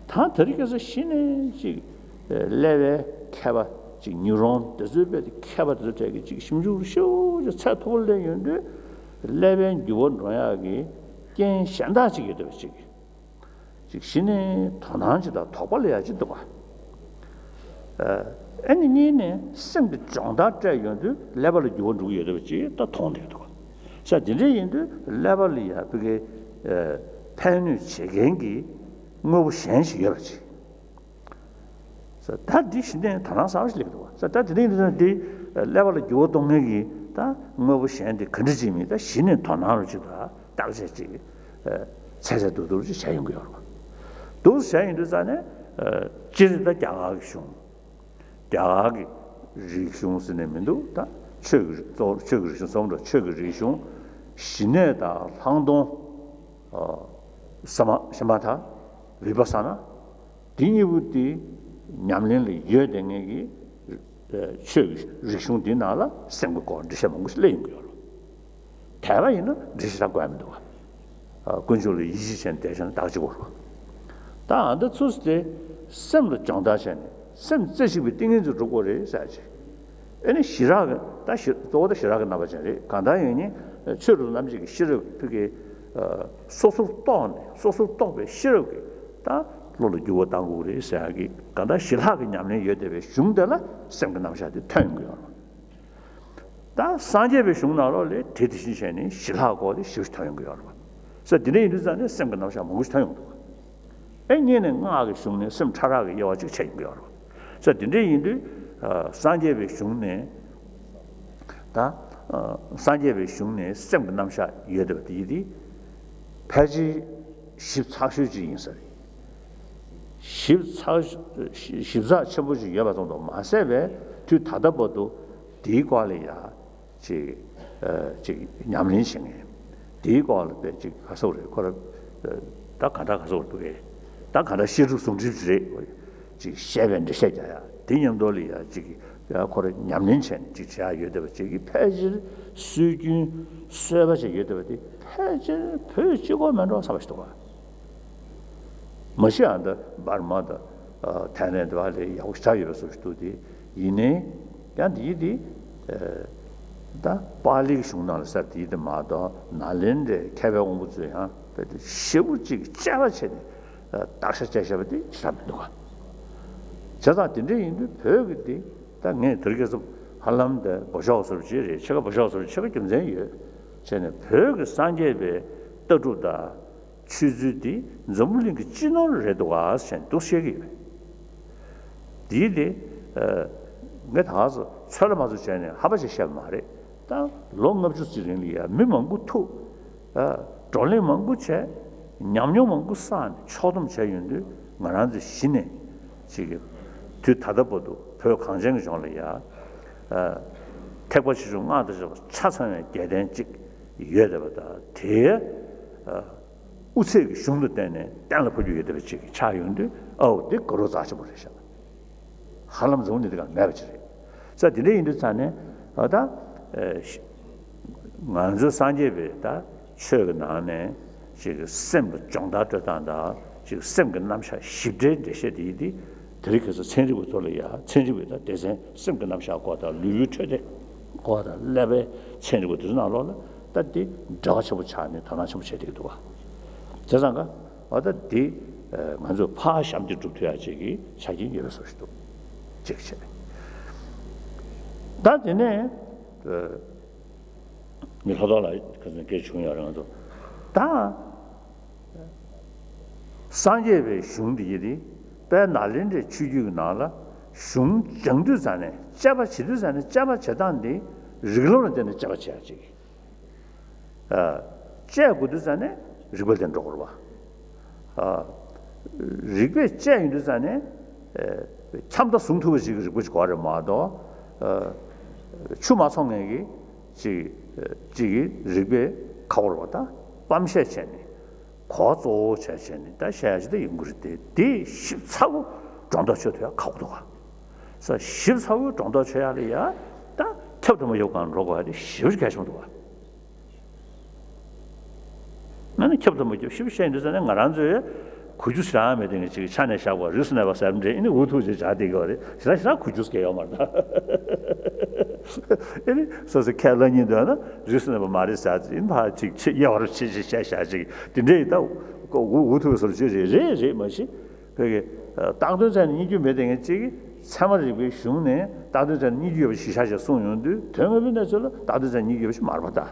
ད་དེ་རིང་ཁ་སང་གཞི་ནས་ཅིག་ཀླད་པའི་མཁས་པ་ཅིག་ནིའུ་རོན་དེ་ཚོའི་དཔེ་དེ་མཁས་པ་དེ་ཚོ་གྲས་ཀྱིས་ཅིག་ཞིབ་འཇུག་ཤུགས་ཆེ་ཚད་མཐོ་པོ་སླེབས་ཡོང་དུས་ཀླད་པའི་འགྱུར་བ་འགྲོ་ཡག་གི་རྐྱེན་གཞན་དག་ཅིག་ཡོད་བསྡད་པ་ཅིག་ཅིག་གཞི་ནས་དོ་སྣང་ཅིག་དང་དོགས་པ་སླེབས་ཡག་ཅིག་འདུག་ག་ཨ་ནི་གཉིས་ནས་སེམས་ཀྱི་སྦྱོང་བརྡར་སྤྲད་ཡོང་དུས་ཀླད་པ་ལ་འགྱུར་བ་འགྲོ་གི་ཡོད་བསྡད་པ་ཅིག་ད་མཐོང་བསྡད་འདུག་ག་ས་དེ་འདྲ་ཡིན་དུས་ཀླད་པ་ལ་ཡ་ཕ་གི་ཕན་གནོད་བྱེད་མཁན་གྱི་དངོས་པོ་གཞན་ཞིག་ཡོད་པ་ཅིག་ས་ད་འདི་གཞི་ནས་དོ་སྣང་གསར་པ་ཞིག་སླེབས་འདུག་ག་ས་ད་དེ་འདྲ་ཡིན་དུས་འདི་ཀླད་པ་ལ་འགྱུར་བ་གཏོང་མཁན་གྱི་ད་དངོས་པོ་གཞན་དེ་ག་འདྲ་ཅིག་མིན་ད་གཞི་ནས་དོ་སྣང་རུ་ཅིག་དང་བརྟག་དཔྱད་ཅིག་ཚད་ཚད་འདུག་འདུག་ཅིག་བྱས་ཡོང་གི་ཡོད་རེད་པ། འདུག་བྱས་ཡོང་དུས་ཙང་ནས་སྤྱིར་ད་རྒྱ་གར་གྱི་གཞུང་། རྒྱ་གར་གྱི་རིག་གཞུང་ཟེར་ནས་མི་འདུག་ད་ཆོས་ཀྱི་གཙོ་བོ་ཆོས་ཀྱི་རིག་གཞུང་གསུམ་རེད། ཆོས་ཀྱི་རིག་གཞུང་ཞི་གནས་དང་ལྷག་མཐོང་། ཨ་ས་མ་ཤ་མ་ཐ་བི་པ་ས་ན་འདི་གཉིས་པོ་དེ་ཉམས་ལེན་ལ་ཡོད་བསྡད་མཁན་གྱི་ཆོས་ཀྱི་རིག་གཞུང་འདི་ནང་ལ་སེམས་ཀྱི་སྐོར་འགྲེལ་བཤད་མང་པོ་ཞིག་སླེབས་ཡོང་གི་ཡོད་རེད། དད་པ་ཡིན་ན་འགྲེལ་བཤད་རག་དགོས་མི་འདུག་ག་ཀུན་སྤྱོད་ལ་ཡིད་ཆེས་བྱས་ནས་བསྡད་བྱས་ན་བདག་གཅིག་པོ་རེད། ད་ཨ་འདི་ཚུགས་སུ་དེ་སེམས་ལ་སྦྱོང་བརྡར་བྱས་ནས་སེམས་རྩེ་གཅིག་པའི་ཏིང་ངེ་འཛིན་འགྲུབ་དགོས་རེད་ཟེར་ཅིག་ཨེ་ནི་ཞི་རག་གི་ད་ཞི་གཙོ་བོ་ད་ཞི་རག་གི་རྣམ་པ་ཅན་རེད། གང་ལྟར་ཡིན་ནི་ཆོས་རབ་རྣམ་འབྱེད་ཀྱི་ཤེས་རབ་ཕུགས་ཀྱི་སོ་སོར་རྟོགས་ནས་སོ་སོར་རྟོགས་པའི་ཤེས་རབ་ཀྱིས་ད་བློ་ལ་འགྱུར་བ་གཏང་དགོས་རེད་ཟེར་ཡག་གི་གང་ལྟར་ཞི་ལྷག་གི་ཉམས་ལེན་ཡོད་བསྡད་པའི་གཞུང་དེ་ལ་སེམས་ཀྱི་རྣམ་གཞག་དེ་ཐོན་ཡོང་གི་ཡོད་རེད། ད་སངས་རྒྱས་པའི་གཞུང་ནང་ལོགས་ལས་དེ་དེ་བཞིན་བྱས་ནས་ཞི་ལྷག་སྐོར་དེ་ཞིབ་ཐོན་ཡོང་གི་ཡོད་རེད་པ། ས་དེ་འདྲ་ཡིན་དུས་ཙང་ནས་སེམས་ཀྱི་རྣམ་གཞག་མང་པོ་ཞིག་ཐོན་ཡོང་འདུག་ཨེ་གཉིས་ནས་སྔགས་ཀྱི་གཞུང་ནས་སེམས་ཕྲ་རགས་ཀྱི་དབྱེ་བ་གཅིག་ཕྱེ་ཡོང་གི་ཡོད་རེད་པ། ས་དེ་འདྲ་ཡིན་དུས་སངས་རྒྱས་པའི་གཞུང་ནས་ ད་སངས་རྒྱས་པའི་གཞུང་ནས་སེམས་ཀྱི་རྣམ་གཞག་ཡོད་བསྡད་པ་དེ་ཡིན་ཏེ། ཕལ་ཆེར་ཞིབ་ཚགས་ཤོས་ཅིག་ཡིན་ས་རེད། ཞིབ་ཚགས་ཞིབ་ཚགས་ཆེན་པོ་ཅིག་ཡོད་པ་ཙམ་དུ་མ་ཟད་པའི་དུས་ད་ལྟ་བར་དུ་དེའི་སྐོར་ལ་ཡ་ཅིག་ཅིག་ཉམས་ལེན་བྱེད་མཁན། དེའི་སྐོར་ལ་དཔེ་ཅིག་ག་ཟེར་རེད། ཁོ་ར་ད་ག་འདྲ་ག་ཟེར་འདུག་གས། ད་ག་འདྲ་བཤད་སྒྲུབ་ཟུང་འབྲེལ་རེད། ཅིག་བཤད་པའི་འགྲེལ་བཤད་རྒྱག་ཡ་དེ་མཉམ་དུ་ལ་ཡ་ཅིག་ཡ་ཁོ་ར་ཉམས་ལེན་བྱས་ནས་ཅིག་བྱེད་ཡ་ཡོད་བསྡད་པ་ཅིག་གིས་ཕལ་ཆེར་སྲོལ་རྒྱུན་གསར་པ་ཅིག་ཡོད་བསྡད་པ་དེ་ཕལ་ཆེར་བོད་གཅིག་པོ་མིན་འགྲོ་བསམ་པ་ཞིག་འདུག་ག་མ་གཞི་ཨ་ད་འབར་མ་དང་ཐའི་ལེན་དེ་བ་ལས་ཡག་པོ་ཞེ་དྲག་ཡོད་པའི་བཟོ་ཞིག་འདུག་སྟེ། ཡིན་ནའི་ཡང་དེའི་དེ་ད་པཱ་ལིའི་གཞུང་ནང་ལ་ཟེར་དེའི་དེ་མ་གཏོགས་ནཱ་ལེནྡྲའི་མཁས་པའི་དབང་པོ་ཚོས་ཡང་དཔེ་དེ་ཞེ་པོ་ཅིག་དཔྱད་པ་བྱས་ནས་བརྟག་བཤེར་བྱས་བཞག་པ་དེ་ཞེ་དྲག་མི་འདུག་ག་བྱས་ཙང་དེ་འདྲ་ཡིན་དུས་བོད་ཀྱི་དེ་ད་ངས་དེ་རིང་ཁ་སང་ཧ་ལམ་དེ་འགོ་ཤོག་བཟོ་འདྲ་ཅིག་རེད། ཕྱེད་ཀ་འགོ་ཤོག་བཟོ་འདྲ་ཅིག་ཕྱེད་ཀ་རྒྱུ་མཚན་ཡོད་བྱས་ནས། བོད་ཀྱི་སངས་རྒྱས་པའི་ལྟ་གྲུབ་དང་ཆོས་ཚུལ་དེ་འཛམ་བུ་གླིང་གི་སྤྱི་ནོར་རེད་འདུག་ག་ཟེར་འདུག་བཤད་ཀྱི་ཡོད། དེའི་དེ་ངས་ད་ག་ཚོད་ཚོད་ལ་མ་ཚོད་བྱས་ནས་ཧ་པ་ཞིག་བཤད་པ་མ་རེད། ད་ལོ་ལྔ་བཅུ་ཙམ་རིང་ལ་ཡ་མི་མང་པོ་ཐུག་བགྲོ་གླེང་མང་པོ་བྱས། ཉམས་མྱོང་མང་པོ་བསགས་ནས་ཕྱོགས་བསྡོམས་བྱས་ཡོང་དུས། ང་རང་ཚོ་གཞི་ནས་ཅིག་གི་དུས་ད་ལྟ་བར་དུ་བོད་གངས་ཅན་གྱི་ལྗོངས་ལ་ཡ་ཐེག་པ་ཆེ་ཆུང་སྔགས་དང་བཅས་པ་ཆ་ཚང་བའི་རྒྱལ་བསྟན་ཅིག་ཡོད་བསྡད་པ་དང་། དེའི་དབུ་ཚད་ཀྱི་གཞུང་དུ་བརྟེན་ནས་གཏན་ལ་ཕབ་རྒྱུ་ཡོད་བསྡད་པ་ཅིག་ཆགས་ཡོང་དུས། ཨའོ་འདི་དགའ་རབ་རྩ་ཆེན་པོ་རེད་ཤག་ཧ་ལམ་འཛམ་བུ་གླིང་འདི་ག་མེད་པ་ཅིག་རེད། ས་དེ་འདྲ་ཡིན་དུས་ཙང་ནས་ཨ་ད་ང་ཚོ་སངས་རྒྱས་པའི་ད་ཆོས་ཀྱི་ནང་ནས་ཅིག་སེམས་ལ་སྦྱོང་བརྡར་སྤྲོད་སྟངས་དང་། ཅིག་སེམས་ཀྱི་རྣམ་གཞག་ཞིབ་ཕྲའི་འགྲེལ་བཤད་དེ་ཡིན་ཏེ། དེ་རིང་ཁ་སང་ཚན་རིག་པ་ཚོ་ལ་ཡ་ཚན་རིག་པའི་ད་སྡེ་ཚན་སེམས་ཀྱི་རྣམ་གཞག་སྐོར་དང་། ལུས་པོའི་འཕྲོད་བསྟེན་སྐོར་དང་། ཀླད་པའི་ཚན་རིག་པ་དེ་ཚོ་ནང་ལོགས་ལ་ད་དེ་འབྲེལ་བ་ཆེན་པོ་ཆགས་ནས་དོ་སྣང་ཆེན་པོ་བྱེད་བསྡད་ཀྱི་འདུག་བ། བྱས་ཙང་ཀ་འོ་ད་དེ་ང་ཚོས་ཕར་ཞབས་འདེགས་སྒྲུབ་ཐུབ་ཡ་ཅིག་གི་ཆ་རྐྱེན་ཡོད་པའི་བཟོ་ཞིག་འདུག་ཅིག་བྱས། ད་དེ་ནས་ངས་ལྷག་ཐོག་ལ་ཁ་སང་སྐད་བྱུང་ཡོད་རེད། ང་ཚོ་ད་སངས་རྒྱས་པའི་གཞུང་འདི་ཡིན་ཏེ། དཔལ་ནཱ་ལེནྡྲའི་ཆོས་བརྒྱུད་ཀྱི་ནང་ལ་གཞུང་སྦྱང་དུས་ཙང་ནས། དཔྱད་པ་བྱེད་དུས་ཙང་ནས། དཔྱད་པ་བྱེད་སྟངས་འདི་རིགས་ལམ་ལ་བརྟེན་ནས་དཔྱད་པ་བྱེད་ཡ་ཅིག་ཨ། དཔྱད་དགོས་དུས་ཙང་ནས་རིགས་པ་ལྡན་འགྲོ་དགོས་རེད་བ། ཨ། རིགས་པས་དཔྱད་ཡོང་དུས་ཙང་ནས། ཨ། ཁྱབ་མཐའ་བཟུང་ཐུབ་པ་ཞིག་གི་རིགས་པ་ཞིག་དགོས་རེད་མ་གཏོགས། ཨ། ཆུ་མ་འཚོང་མཁན་གྱི་ཅིག་ཅིག་གི་རིགས་པས་ཁག་པོ་རེད་བ། ད་སྤམ་བཤད་བྱས་ནས། གོ་གཙོ་བོ་བྱས་བྱས་ནས་ད་བཤད་ཡ་ཅིག་ད་ཡོང་གི་རེད་དེ། དེ་ཞིབ་ཚགས་པོ་སྒྲོ་འདོགས་ཆོད་ཐུབ་ཡ་ཁག་པོ་འདུག་ག་ས་ཞིབ་ཚགས་པོའི་སྒྲོ་འདོགས་ཆོད་ཡ་ལ་ཡ་ད་ཁྱབ་ཏུ་མ་ཡོད་གང་འགྲོ་དགོས་ཡ་དེ་ཞེ་པོ་ཅིག་གལ་ཆེན་པོ་འདུག་ག་ཨ་ནི་ཁྱབ་ཏུ་མ་ཁྱབ་ཞིབ་བཤད་ཡོང་དུས་ཙང་ནས། ང་རང་ཚོས་གོ་རྒྱུ་ཞེ་དྲག་མེད་དེ། ངས་ཅིག་ཆ་ནས་བཞག་པ་རིས་སུ་གནས་པ་ཟེར་འདྲ། ཨ་ནི་འུ་ཐུག་ཅིག་བྱ་བསྡད་ཀྱི་ཡོད་རེད། ཞེ་དྲག་ཞེ་དྲག་གོ་རྒྱུ་གལ་ཡོད་མ་རེད་ད། ཨ་ནི་སོ་སོ་ཁས་བླངས་སྙིང་འདོད་ན་རིས་སུ་གནས་པ་མ་རེད་ཟེར་ཅིག་ཨ་ནི་ཕར་ཅིག་ཆེ་གཡས་པར་ཆེ་ཆེ་བཤད་བཞག་ཅིག་དེ་འདྲ་ཡིན་ད། འུ་འུ་ཐུག་བཟོ་འདྲ་ཅིག་རེད། རེད་རེད་མ་གཞི། བོད་ཀྱི་ཨ་བཏགས་དོན་བཙལ་ནས་རྙེད་རྒྱུ་མེད་དེ། ངས་ཅིག་གིས་ཚད་མ་རིག་པའི་གཞུང་ནས་བཏགས་དོན་བཙལ་ནས་རྙེད་རྒྱུ་ཡོད་པ་ཞིག་བཞག་ཅིག་གསུངས་ཡོང་དུས། དོན་དངོས་པོའི་གནས་ཚུལ་ལ་བཏགས་དོན་བཙལ་ནས་རྙེད་རྒྱུ་ཡོད་པ་ཞིག་མ་རེད་པ། ད་བྱས་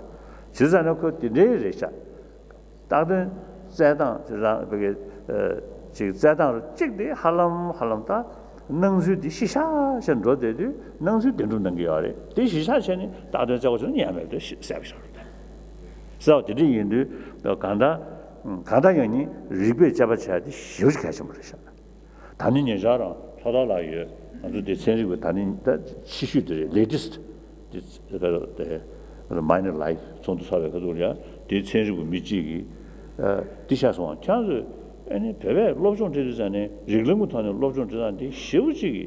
ཙང་ནས་ཁོ་དེ་འདྲའི་རེད་ཤག་བཏགས་དོན་བཙལ་སྟངས་དེ་རང་བོད་ཀྱི་ཨ་ཅིག་བཙལ་སྟངས་གཅིག་དེ་ཧ་ལམ་ཧ་ལམ་ད་སྣང་ཚུལ་དེ་གཞི་བཞག་བྱས་འགྲོ་བསྡད་དུས། སྣང་ཚུལ་བདེན་གྲུབ་སྣང་གི་ཡོད་རེད། དེ་གཞི་བཞག་བྱས་ནས་བཏགས་དོན་བཙལ་དགོས་བྱུང་ན་ཡང་མེད་པ་དེ་གསལ་པོ་ཞིག་རེད། གསལ་བ་དེ་འདྲ་ཡིན་དུས་གང་ལྟར། གང་ལྟར་ཡང་ནི་རིགས་པས་དཔྱད་པ་བྱས་ཏེ་ཞེ་པོ་ཅིག་གལ་ཆེན་པོ་རེད་ཤག་ད་ནི་ཉེ་ཆར་རང་ལྷོ་ཐར་ལ་ཡོད། ང་ཚོ་འདི་ཚན་རིག་པ་ད་ནི་ད་ཕྱི་ཤོས་དེ་རེད། ལེ་ཊེ་སི་ཊི་དེ། མའི་ནར་ལའིཕ་ཚོགས་འདུ་ཚོགས་པའི་ཁ་ཐུག་ལ་ཡ་དེའི་ཚན་རིག་པ་མི་གཅིག་གིས་ཨ་འདི་བཤད་སོང་བ། ཁྱེད་ཚོས་ཨ་ནི་བོད་པས་སློབ་སྦྱོང་སྤྲད་དུས་ཙང་ནས། རིགས་ལམ་གྱི་ཐོག་ནས་སློབ་སྦྱོང་སྤྲད་སྟངས་དེ་ཞེ་པོ་ཅིག་གི་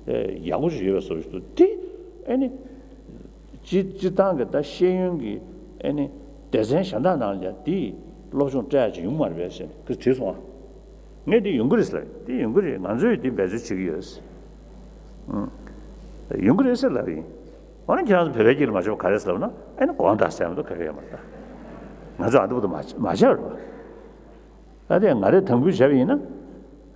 ཨ་ཡག་པོ་ཞིག་ཡོད་པའི་བཟོ་ཞིག་འདུག་དེ་ཨ་ནི། སྤྱི་སྤྱིར་བཏང་གི་ད་ཤེས་ཡོན་གྱི་ཨ་ནི་སྡེ་ཚན་གཞན་དག་ནང་ལ་ཡང་དེའི་སློབ་སྦྱོང་སྤྲད་ཡག་ཅིག་ཡོང་གི་མ་རེད་པས་ཟེར་ནས་ཁོས་དྲིས་སོང་ཨ། ངས་འདི་ཡོང་གི་རེད་ཟེར་ལབ། འདི་ཡོང་གི་རེད། ང་ཚོས་འདི་འབད་རྩོལ་བྱེད་ཀྱི་ཡོད་ཟེར། ཨང་། ཡོང་གི་རེད་ཟེར་ལབ་ཡིན། འོ་ན་ཁྱེད་རང་ཚོ་བོད་པའི་སྐད་ལ་མ་ཤེས་པ་ག་རེ་ཟེར་ལབ་ན། ཨ་ནི་དགོངས་དག་ཟེར་མ་གཏོགས་ག་གེ་ཡོད་མ་རེད་ད། ང་ཚོ་ཨ་འདི་བར་དུ་མ་མ་བྱས་པ་རེད་པ། ཨ་དེ་ང་རེ་དམ་འབུལ་བྱས་པ་ཡིན་ན།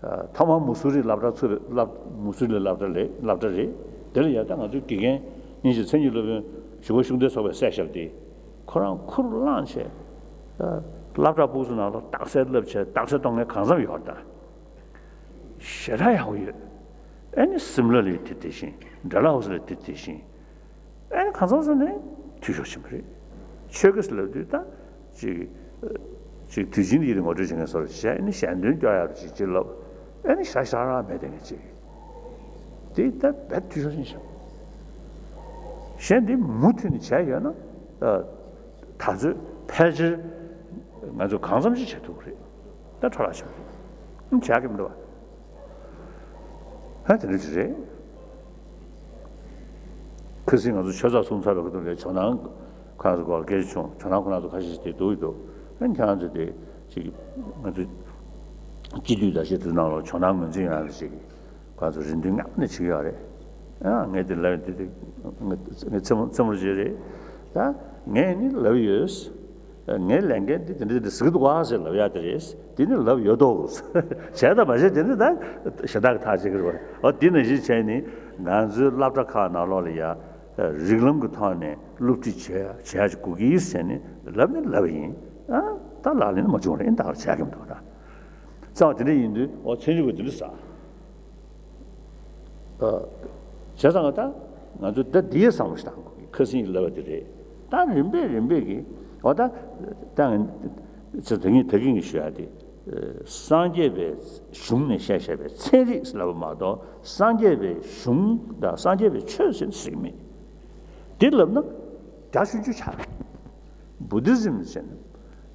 ཨ་ཐོག་མར་མུ་སུ་རི་སློབ་གྲྭ་ཚུགས་པའི་སློབ་མུ་སུ་རི་སློབ་གྲྭ་ལས་སློབ་གྲྭ་རེད། དེ་ལ་ཡ་ད་ང་ཚོའི་དགེ་རྒན་དབྱིན་ཇིའི་མཚན་ཉིད་སློབ་དཔོན་ཞུ་བ་ཤུགས་ལྡན་ཚོགས་པས་གསལ་བཤད་དེ། ཁོ་རང་ཁུར་བླངས་བྱས། ཨ་སློབ་གྲྭ་ཕུགས་སུ་ནང་ལ་རྟགས་གསལ་བསླབ་བྱས། རྟགས་གསལ་གཏོང་མཁན་གང་འཚམ་ཡོད་རེད་ད། ཞེ་དྲག་ཡག་པོ་ཡོད། ཨ་ནི་སིམ་ལ་ལ་དེ་དེ་བཞིན། ཌལ་ཧོ་སི་ལ་དེ་དེ་བཞིན། ཨེ་ནི་གང་ཟག་ཚོ་ནི་འཐུས་ཤོར་ཕྱིན་པ་རེད། ཆོས་སྐད་ཟེར་ལབ་དུས་ད་ཅིག་ཅིག་དུས་ཆེན་དེ་ཡི་རིང་ངོ་སྤྲོད་བྱེད་མཁན་ཚོར་བྱས་ཨེ་ནི་ཞལ་འདོན་སྐྱོར་ཡག་རུ་ཅིག་ཅིག་ལབ། ཨེ་ནི་ཤ་ཤ་རང་མེད་དེ་ངས་ཅིག་དེ་ད་རྦད་འཐུས་ཤོར་ཕྱིན་ཤག་གཞན་དེ་མུ་མཐུད་ནས་བྱས་ཡོད་ན་ད་ད་ཚོད་ཕལ་ཆེར་ང་ཚོ་གང་འཚམ་ཞིག་བྱེད་ཐུབ་ཀྱི་རེད། ད་འཕྲོ་བརླག་བྱུང་རེད། བྱ་གི་མི་འདུག་བ། ཧ་དེ་འདྲ་ཅིག་རེད། ཁ་སང་ང་ཚོ་ཆོས་ཚོགས་གསུམ་ཚར་བའི་སྐབས་དུ་ལས་ཇོ་ནང་ཁོ་རང་ཚོ་སྐོར་སྐད་ཆ་བྱུང་། ཇོ་ནང་ཁོ་རང་ཚོ་ཁ་ཤས་ཤིག་དེ་འདུག་གི་འདུག་ཨ་ནི་ཁྱེད་རང་ཚོ་དེ་ཅིག་ང་ཚོ་སྤྱི་འཐུས་འདྲ་ཞིག་དེ་ནང་ལ་ཇོ་ནང་ངོས་འཛིན་ཡོད་རེད་ཅིག་ཁོ་རང་ཚོ་རེ་འདུན་མཉམ་ནས་བྱེད་ཀྱི་ཡོད་རེད། ཨ་ངས་དེ་ལབ་ཡོད་དེ་དེ་ངས་ངས་རྩེད་མོ་རྩེད་མོ་བྱེད་རེད། ད་ངས་ནི་ལབ་ཡོད། ངའི་ལས་འགན་འདི་དེ་འདྲ་དེ་ཟིག་འདུག་ག་ཟེར་ལབ་ཡ་དེ་རེད། དེ་ནི་ལབ་ཡོད་དོ། བྱས་དང་མ་བྱས་དེ་ནི་ད་གཞན་དག་གི་ཐག་བཅད་ཀྱི་རེད་བ། འོ་དེ་ནང་བཞིན་བྱས་ནི་ང་ཚོའི་སློབ་གྲྭ་ཁག་ནང་ལོགས་ལ་ཡ་རིགས་ལམ་གྱི་ཐོག་ནས་སློབ་ཁྲིད་བྱས་བྱས་ཅིག་དགོས་ཀྱི་ཟེར་ནི་ལབ་ནི་ལབ་ཡིན། ཨ་ད་ལག་ལེན་མ་བྱུང་རེད། ད་བྱས་ཀྱི་མི་འདུག་ད་རྩ་བ་དེ་འདྲ་ཡིན་དུས་འོ་ཚན་རིག་པ་དེ་འདྲ་ཟ། བྱས་ཙང་ད་ང་ཚོ་ད་འདིའི་བསམ་བློ་ཞིག་བཏང་དགོས་ཀྱི། ཁ་སང་ལབ་པ་དེ་རེད། ད་རིམ་པས་རིམ་པས་ཀྱི་འོ་ད་ད་ང་ཚོ་ད་གིན་ད་གིན་གྱི་ཞུ་ཡ་དེ་སངས་རྒྱས་པའི་གཞུང་ནས་བཤད་བཤད་པའི་ཚན་རིག་ལབ་པ་མ་གཏོགས་སངས་རྒྱས་པའི་གཞུང་དང་སངས་རྒྱས་པའི་ཆོས་ཟེར་ཟེར་གྱི་མེད། དེ་ལབ་ན་རྒྱ་ཆུང་ཆུང་ཆགས། Buddhism ཟེར་ནས་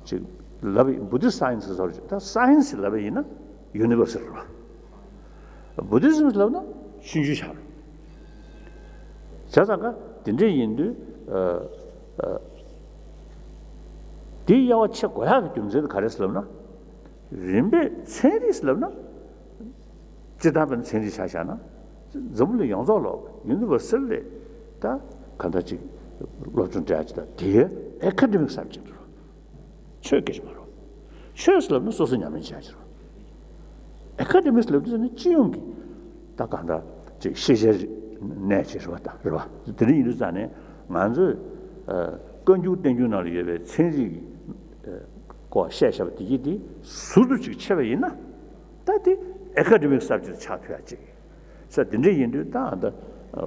ཅིག་ལབ་པ་ཡིན། Buddhist science ཟེར་བ་ཅིག་ད་science ལབ་པ་ཡིན་ན་universal རེད་བ། Buddhism ལབ་ན་ཆུང་ཆུང་ཆགས། བྱས་ཙང་ཀ་དེ་འདྲ་ཡིན་དུས་ཨ་ཨ་དེའི་དབྱེ་བ་ཕྱེ་དགོས་ཡག་གི་རྒྱུ་མཚན་དེ་ག་རེ་ཟེར་ལབ་ན། རིམ་པས་ཚན་རིག་ལབ་ན། སྤྱིར་བཏང་བའི་ཚན་རིག་ཆ་བཞག་ན། འཛམ་བུ་གླིང་ཡོངས་རྫོགས་ལ་ཡུ་ནི་ཝར་སལ་ལས་ད་གང་ལྟར་ཅིག་སློབ་སྦྱོང་སྤྲད་ཡག་ཅིག་དང་དེའི་ཨེ་ཁ་ཌེ་མིག་སབ་ཇེག་རེད། ཆོས་སྐད་ཆ་མ་རེད། ཆོས་ལབ་ན་སོ་སོ་ཉམས་ལེན་བྱེད་ཡག་ཅིག་རེད། ཨེ་ཁ་ཌེ་མིག་ལབ་དུས་ནི་སྤྱི་ཡོངས་ཀྱི་ད་གང་ལྟར་ཅིག་ཤེས་བྱའི་གནས་ཅིག་རེད་བ། ད་རེད་བ། དེ་འདྲ་ཡིན་དུས་ཙང་ནས་ང་ཚོས་ཨ་བཀའ་འགྱུར་བསྟན་འགྱུར་ནང་ལ་ཡོད་པའི་ཚན་རིག་གི་ཨ་སྐོར་བཤད་བཞག་པ་དེ་གྱིས་དེ་ཟུར་དུ་ཅིག་ཕྱེ་བ་ཡིན་ན། ད་དེ་ཨེ་ཁ་ཌེ་མིག་སབ་ཇེག་ཆགས་ཐུབ་ཡག་ཅིག་ས་དེ་འདྲ་ཡིན་དུས་ད་ཨ་ད་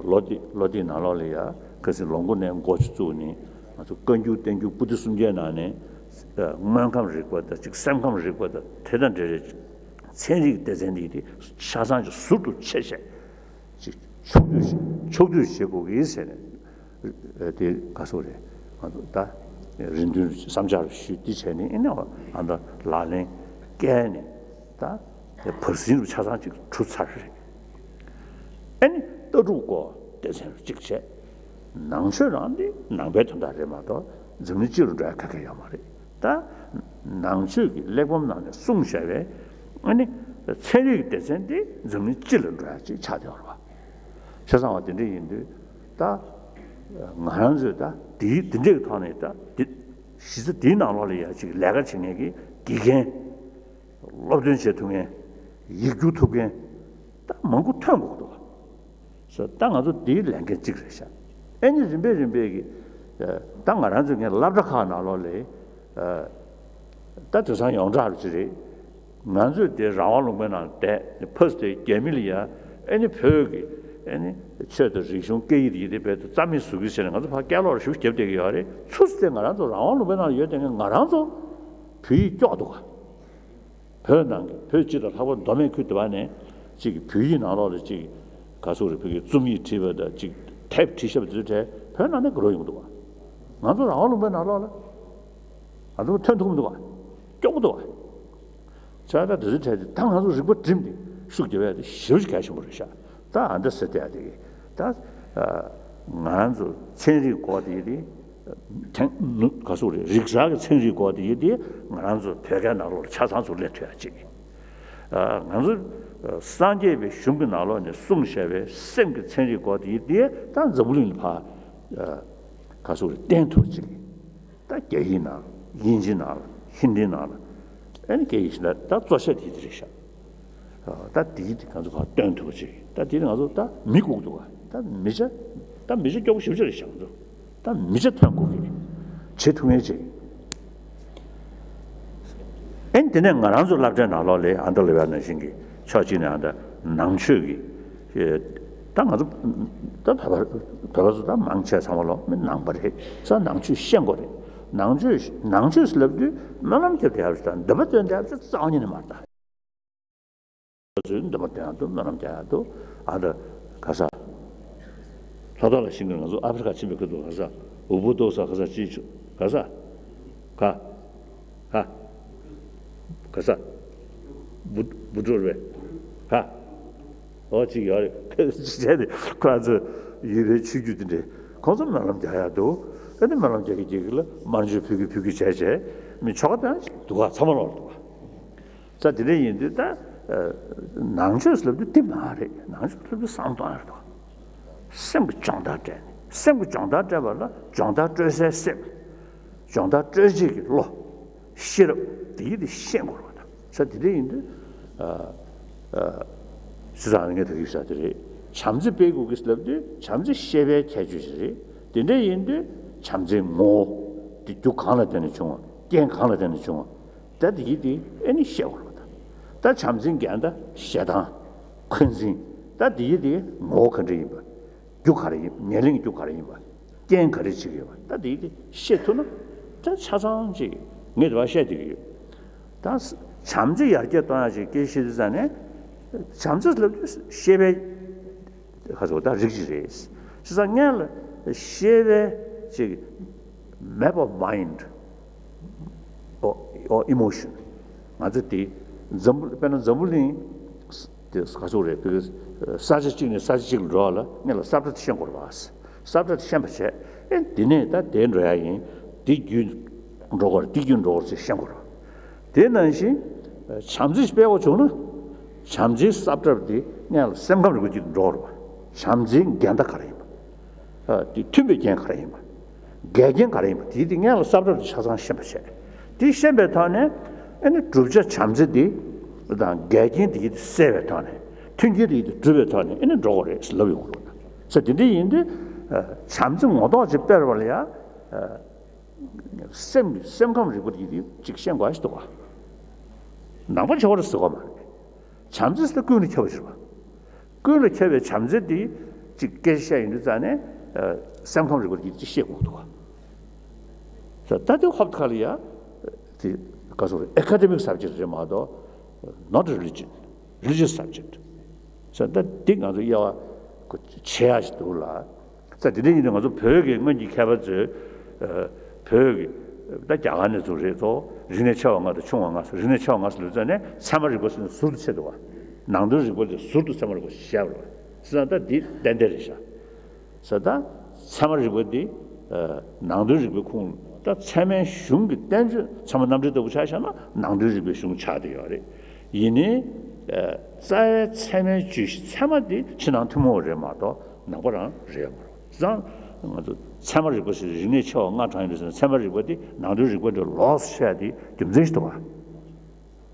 ལོ་དེ་ལོ་དེའི་ནང་ལོགས་ལ་ཡ་ཁ་སང་ལོ་མགོ་ནས་འགོ་ཚུགས་ནས་ང་ཚོ་བཀའ་འགྱུར་བསྟན་འགྱུར་པོ་ཏི་སུམ་བརྒྱའི་ནང་ནས་དངོས་ཁམས་རིག་པ་དང་ཅིག་སེམས་ཁམས་རིག་པ་དང་དེ་དང་འབྲེལ་བའི་ཚན་རིག་སྡེ་ཚན་འདི་དེ་ཆ་ཚང་ཅིག་ཟུར་དུ་ཕྱེ་བྱས་ཅིག་ཕྱོགས་བསྡུས་ཕྱོགས་བསྡུས་བྱེད་དགོས་ཀྱི་ཟེར་ནས། དེ་ག་སོགས་རེད། ང་ཚོ་ད་རེ་འདུན་བསམ་འཆར་ཞུས་ཏེ་བྱས་ནས་ཨེ་ནས་ཨ་ད་ལག་ལེན་བཀལ་ནས་ད་དེ་བར་ཟིན་རུ་ཆ་ཚང་ཅིག་གྲུབ་ཚར་རེད། ཨེ་ནི་ལྟ་གྲུབ་སྐོར་སྡེ་ཚན་རུ་གཅིག་བྱས། ནང་ཆོས་རང་འདི་ནང་པའི་དོན་དག་རེད་མ་གཏོགས་འཛམ་གླིང་སྤྱི་རུ་འགྲོ་ཡ་ག་གེ་ཡོད་མ་རེད། ད་ནང་ཆོས་ཀྱི་གླེགས་བམ་ནང་ནས་གསུངས་བཞག་པའི་ཨ་ནི་ཚན་རིག་སྡེ་ཚན་འདི་འཛམ་གླིང་སྤྱི་ལ་འགྲོ་ཡ་ཅིག་ཆགས་བསྡད་ཡོད་རེད་བ། བྱས་ཙང་བ་དེ་འདྲ་ཡིན་དུས་ད་ང་རང་ཚོས་ད་དེའི་དེ་འདྲའི་ཐོག་ནས་ད་དེ་གཞི་རྩ་དེའི་ནང་ལོགས་ལ་ཡ་ཅིག་ལས་ཀ་བྱེད་མཁན་གྱི་དགེ་རྒན། སློབ་སྟོན་བྱེད་ཐུབ་མཁན། ཡིག་སྒྱུར་ཐུབ་མཁན། ད་མང་པོ་ཐོན་དགོས་འདུག་བ། ད་ང་ཚོ་དེའི་ལས་འགན་གཅིག་རེད་ཤག་ཨེ་ནི་རིམ་པས་རིམ་པས་ཀྱི་ད་ང་རང་ཚོའི་ངའི་སློབ་གྲྭ་ཁག་ནང་ལོགས་ལ་ད་དེང་སང་ཡོངས་གྲགས་རུ་ཅི་རེད། ང་ཚོས་དེ་རང་དབང་ལུང་པའི་ནང་བསྡད་ཕར་དེ་རྒྱ་མི་ལ་ཡ་ཨེ་ནི་བོད་ཀྱི་ཨེ་ནི་ཆོས་དང་རིག་གཞུང་སྐད་ཡིག་དེ་ཡིན་དེ་བས་རྩ་མེད་བཟོ་གི་ཟེར་ནས་ང་ཚོ་ཕར་སྐད་ལོག་ར་ཞུ་རྒྱབ་བསྡད་ཀྱི་ཡོད་རེད། ཚུར་དེ་ང་རང་ཚོ་རང་དབང་ལུང་པའི་ནང་ཡོད་དེ་ང་རང་ཚོ་བོད་ཡིག་སྐྱོག་འདུག་ག་བོད་ནང་གི་བོད་སྤྱི་དང་ལྷག་པར་མདོ་སྨད་ཁུལ་དེ་བ་ནས་ཅིག་བོད་ཡིག་ནང་ལོགས་ལ་ཅིག་ག་ཚོད་རེད། བོད་ཀྱི་རྩོམ་ཡིག་བྲིས་པ་དང་ཅིག་དེབ་བྲིས་ཤག་པ་དེ་ཚོ་གྲས་བོད་ནང་ནས་དགའ་རབ་ཡོང་གི་འདུག་བ། ང་ཚོ་རང་དབང་ལུང་པའི་ནང་ལོགས་ལ་ང་ཚོ་ཐོན་ཐུབ་མི་འདུག་བ། སྐྱོ་པོ་འདུག་བ། བྱས་ཙང་དེ་ཚོ་གྲས་དེ་ད་ང་ཚོ་རིག་པ་བསྒྲིམས་ཏེ་ཤུགས་རྒྱབ་ཡ་དེ་ཞེ་པོ་ཅིག་གལ་ཆེན་པོ་རེད་ཤག་ད་ཨ་འདྲ་ཟེར་བསྡད་ཡ་དེ་གི་ད་ང་ཚོ་ཚན་རིག་སྐོར་དེ་དེ། ཐེངས་ནུ་ག་སོགས་རེད། རིག་གསར་གྱི་ཚན་རིག་སྐོར་དེ་ཡིན་ཏེ་ང་རང་ཚོ་བོད་སྐད་ནང་ལོགས་ལ་ཆ་ཚང་ཚུར་སླེབས་ཐུབ་ཡ་གཅིག་ཨ་ང་ཚོ་ཨ་སངས་རྒྱས་པའི་གཞུང་གི་ནང་ལོགས་ནས་གསུངས་བཞག་པའི་སེམས་ཀྱི་ཚན་རིག་སྐོར་དེ་ཡིན་ཏེ་ད་འཛམ་བུ་གླིང་ལ་ཕར་ཨ་ག་སོགས་རེད། བསྟན་ཐུབ་ཅིག་ད་རྒྱ་ཡིག་ནང་ལ་དབྱིན་ཇི་ནང་ལ་ཧིན་དི་ནང་ལ་ཨ་ནི་སྐད་ཡིག་ཤིག་ལ་ད་གཙོ་ཆེ་དེ་དེ་རེད་ཤག་ད་དེའི་དེ་ང་ཚོ་ག་སྟོན་ཐུབ་པ་ཅིག་ད་དེ་ང་ཚོ་ད་མི་སྒུག་འདུག་ག་ད་མི་ཆ་ད་མི་ཆ་སྐྱོ་པོ་ཞེ་པོ་ཅིག་རེད་ཤག་ང་ཚོ་ད་མི་ཆ་ཐོན་དགོས་ཀྱི་རེད། བྱེད་ཐུབ་མཁན་ཅིག་ཨེ་དེ་ནས་ང་རང་ཚོ་སློབ་གྲྭའི་ནང་ལོགས་ལ་ཨ་མདོ་ལ་བ་ནང་བཞིན་གྱི་ཕྱོགས་གཅིག་ནས་ཨ་མདའ་ནང་ཆོས་ཀྱི་ཨེ་ ད་ང་ཚོ་ད་བོད་པ་བོད་པ་ཚོ་ད་མང་ཆེ་ཚང་མ་ལོ་མི་ནང་པ་རེད། ས་ནང་ཆོས་ཤེས་དགོས་རེད། ནང་ཆོས་ནང་ཆོས་ལབ་དུས་སྨོན་ལམ་རྒྱབ་བསྡད་ཡག་ཅིག་དང་འདོད་པ་སྟོན་བསྡད་ཡག་ཅིག་རྩ་བ་ཉིད་ནས་མ་རེད་ད། ཚོས་འདོད་པ་སྟོན་ཡག་འདུག་སྨོན་ལམ་རྒྱག་ཡག་འདུག་ཨ་ད་ག་ས། ལྷོ་ཐང་ལ་ཤིང་གི་ང་ཚོ་ཨ་ཧྥེ་རི་ཁ་ཕྱིན་པའི་ཁུལ་དུ་ག་ས། འུ་བུ་ཏོ་ས་ག་ས་ཅི་ཆུ་ག་ས། ག་ག་ག་ས། བུ་བུ་ཏོ་རེད་པས། ག་ཨོ་ཅིག་ཡོད་རེད། བྱས་ཏེ་ཁོ་རང་ཚོ་ཡུལ་པའི་ཆོས་བརྒྱུད་དེ་འདྲས་ཁོང་ཚོ་སྨོན་ལམ་རྒྱག་ཡག་འདུག་ཨ་ནི་སྨོན་ལམ་རྒྱག་གི་རྒྱག་གི་ལ་དམར་མཆོད་ཕུལ་གི་ཕུལ་གི་བྱས་བྱས་མི་ཆོ་ག་དང་འདུག་ག་ཚང་མ་ལོག་འདུག་ག་ས་དེ་འདྲ་ཡིན་དུས་ད་ནང་ཆོས་ལབ་དུས་དེ་མ་རེད། ནང་ཆོས་ལབ་དུས་བསམ་གཏོང་ཡག་རེད་དོ། སེམས་ཀྱི་སྦྱོང་བརྡར་སྤྲད་ནས་སེམས་ཀྱི་སྦྱོང་བརྡར་སྤྲད་པ་ལ་སྦྱོང་བརྡར་སྤྲོད་སའི་སེམས། སྦྱོང་བརྡར་སྤྲོད་བྱེད་ཀྱི་བློ། ཤེས་རབ་དེ་ཡིད་དེ་ཤེས་དགོས་རེད་དོ། ས་དེ་འདྲ་ཡིན་དུས་སི་ཙང་ངས་ད་གི་ས་དེ་རེད། བྱམས་བརྩེ་སྤེལ་དགོས་ཀྱི་ལབ་དུས་བྱམས་བརྩེ་ཤེས་པའི་ཁྱད་ཆོས་ཤིག་རེད། དེ་འདྲ་ཡིན་དུས་བྱམས་བརྩེའི་ངོ་བོ་དེ་རྒྱུ་གང་ལ་བརྟེན་ནས་བྱུང་བ། རྐྱེན་གང་ལ་བརྟེན་ནས་བྱུང་བ། ད་དེ་ཡིད་དེ་ཨེ་ནི་ཤེས་དགོས་རེད་ད། ད་བྱམས་བརྩེའི་འགལ་ཟླ་ཞེ་སྡང་། འཁོན་འཛིན། ད་དེ་ཡིད་དེ་ངོ་བོ་ག་འདྲ་ཡིན་པ། རྒྱུ་ག་རེ་ཡིན་པ། ཉེར་ལེན་གྱི་རྒྱུ་ག་རེ་ཡིན་པ། རྐྱེན་ག་རེ་བྱེད་ཀྱི་ཡོད་པ། ད་དེ་ཡིད་དེ་ཤེས་ཐུབ་ན་ད་ཆ་ཚང་ཅིག་ངས་དེ་བ་བཤད་བསྡད་ཀྱི་ཡོད། ད་བྱམས་བརྩེ་ཡར་རྒྱས་གཏོང་ཡག་ཅིག་སྐད་ཆ་བཤད་དུས་ཙང་ནས་བྱམས་བརྩེ་ལབ་དུས་ཤེས་པའི་ཁ་ཚོ་ད་རིགས་ཅིག་རེད། བྱས་ཙང་སྔོན་ལ་ཤེས་པའི་ཅིག་map of mind or, or emotion ང་ཚོ་དེ་འཛམ་བུ་དཔེར་ན་འཛམ་བུ་གླིང་དེ་ག་ཚོད་རེད། བོད་ས་ཆ་གཅིག་ནས་ས་ཆ་གཅིག་ལ་འགྲོ་བ་ལ་སྔོན་ལ་ས་བཀྲ་དེ་ཤེས་དགོས་རེད་པ། ས་བཀྲ་དེ་ཤེས་པ་བྱས་ཨེ་འདི་ནས་ད་དེ་འགྲོ་ཡག་ཡིན། འདི་བརྒྱུད་འགྲོ་དགོས་རེད། འདི་བརྒྱུད་འགྲོ་དགོས་རེད་ཅེས་ཤེས་དགོས་རེད། དེ་ནང་བཞིན་བྱམས་བརྩེ་སྤེལ་དགོས་བྱུང་ན་བྱམས་བརྩེའི་ས་བཀྲ་དེ་སྔོན་ལ་སེམས་ཁམས་རིག་པ་གཅིག་ཏུ་འགྲོ་དགོས་རེད་པ། བྱམས་བརྩེའི་འགལ་ཟླ་ག་རེ་ཡིན་པ། ཨ་དེ་མཐུན་པའི་རྐྱེན་ག་རེ་ཡིན་པ། འགལ་རྐྱེན་ག་རེ་ཡིན་པ། དེ་དེ་སྔོན་ལ་ས་བཀྲ་དེ་ཆ་ཚང་ཤེས་པ་བྱས། དེ་ཤེས་པའི་ཐོག་ནས་ཨ་ནི་བསྒྲུབ་བྱ་བྱམས་བརྩེ་དེ་དང་འགལ་རྐྱེན་དེ་ཡིད་དེ་བསལ་བའི་ཐོག་ནས་མཐུན་རྐྱེན་དེ་ཡིད་དེ་བསྒྲུབ་པའི་ཐོག་ནས་ཨ་ནི་འགྲོ་དགོས་རེད་ལབ་ཡོང་གི་རེད། ས་དེ་འདྲ་ཡིན་དུས་བྱམས་བརྩེ་ངོ་ཐོག་ཅིག་སྤེལ་བ་ལ་ཡང་སེམས་སེམས་ཁམས་རིག་པ་དེ་ཡིད་དེ་ཅིག་ཤེས་དགོས་ཞིག་འདུག་ག་ནང་པ་ཆོས་རེད་ཟེར་དགོས་མ་རེད། བྱམས་བརྩེ་ཟེར་ཀུན་ལ་ཁྱབ་པ་ཞིག་རེད་པ། ཀུན་ལ་ཁྱབ་པའི་བྱམས་བརྩེ་འདི་གཅིག་སྐད་ཆ་བཤད་ཡོང་དུས་ཙང་ནས་སེམས་ཁམས་རིག་པ་འདི་གཅིག་ཤེས་དགོས་འདུག་ག་ད་ལྟ་ཧོབ་ཁ་ལ་ཡ་དེ་ག་ཚོད་རེད། ཨེ་ཀ་ཌེ་མིག་སབ་ཇེག་རེད་མ་གཏོགས་not religion, religious subject ས་ད་འདི་ང་ཚོ་དབྱེ་བ་ཕྱེ་ཡ་ཞིག་འདུག་ལ། ས་དེ་འདྲ་ཡིན་དུས་ང་ཚོ་བོད་ཀྱི་སྔོན་གྱི་མཁས་པ་ཚོས་བོད་ཀྱི་ད་རྒྱ་གར་ནས་ཚུར་རེད་ཚོ། རིག་གནས་ཆེ་བ་ལྔ་དང་ཆུང་བ་ལྔ། རིག་གནས་ཆེ་བ་ལྔ་ཟེར་ལབ་ཙང་ནས་ཚད་མ་རིག་པ་ཟེར་ནས་ཟུར་དུ་ཕྱེ་འདུག་ག་ནང་དོན་རིག་པ་ལས་ཟུར་དུ་ཚད་མ་རིག་པ་ཞེས་བཤད་པ་རེད། ས་ད་འདི་ཏན་ཏན་རེད་ཤག་ས་ད་ཚད་མ་རིག་པ་འདི་ནང་དོན་རིག་པའི་ཁོངས་ད་ཚད་མའི་གཞུང་གི་བསྟན་བཅོས་ཚད་མ་རྣམ་འགྲེལ་ལྟ་བུ་ཆ་བཞག་ན་ནང་དོན་རིག་པའི་གཞུང་ཆགས་བསྡད་ཡོད་རེད། ཡིན་ནའི་རྩ་བའི་ཚད་མའི་བརྗོད་གཞི་ཚད་མ་འདི་ཕྱི་ནང་ཐུན་མོང་བ་རེད་མ་གཏོགས་ནང་པ་རང་རེད་མ་རེད། བྱས་ཙང་ང་ཚོ་ཚད་མ་རིག་པ་ཞིག་རིག་གནས་ཆེ་བ་ལྔ་དྲངས་ཡོད་པའི་ཚེ་ཚད་མ་རིག་པ་འདི་ནང་དོན་རིག་པ་འདྲ་ལོགས་སུ་བཤད་དེ་རྒྱུ་མཚན་ཞིག་འདུག་ག་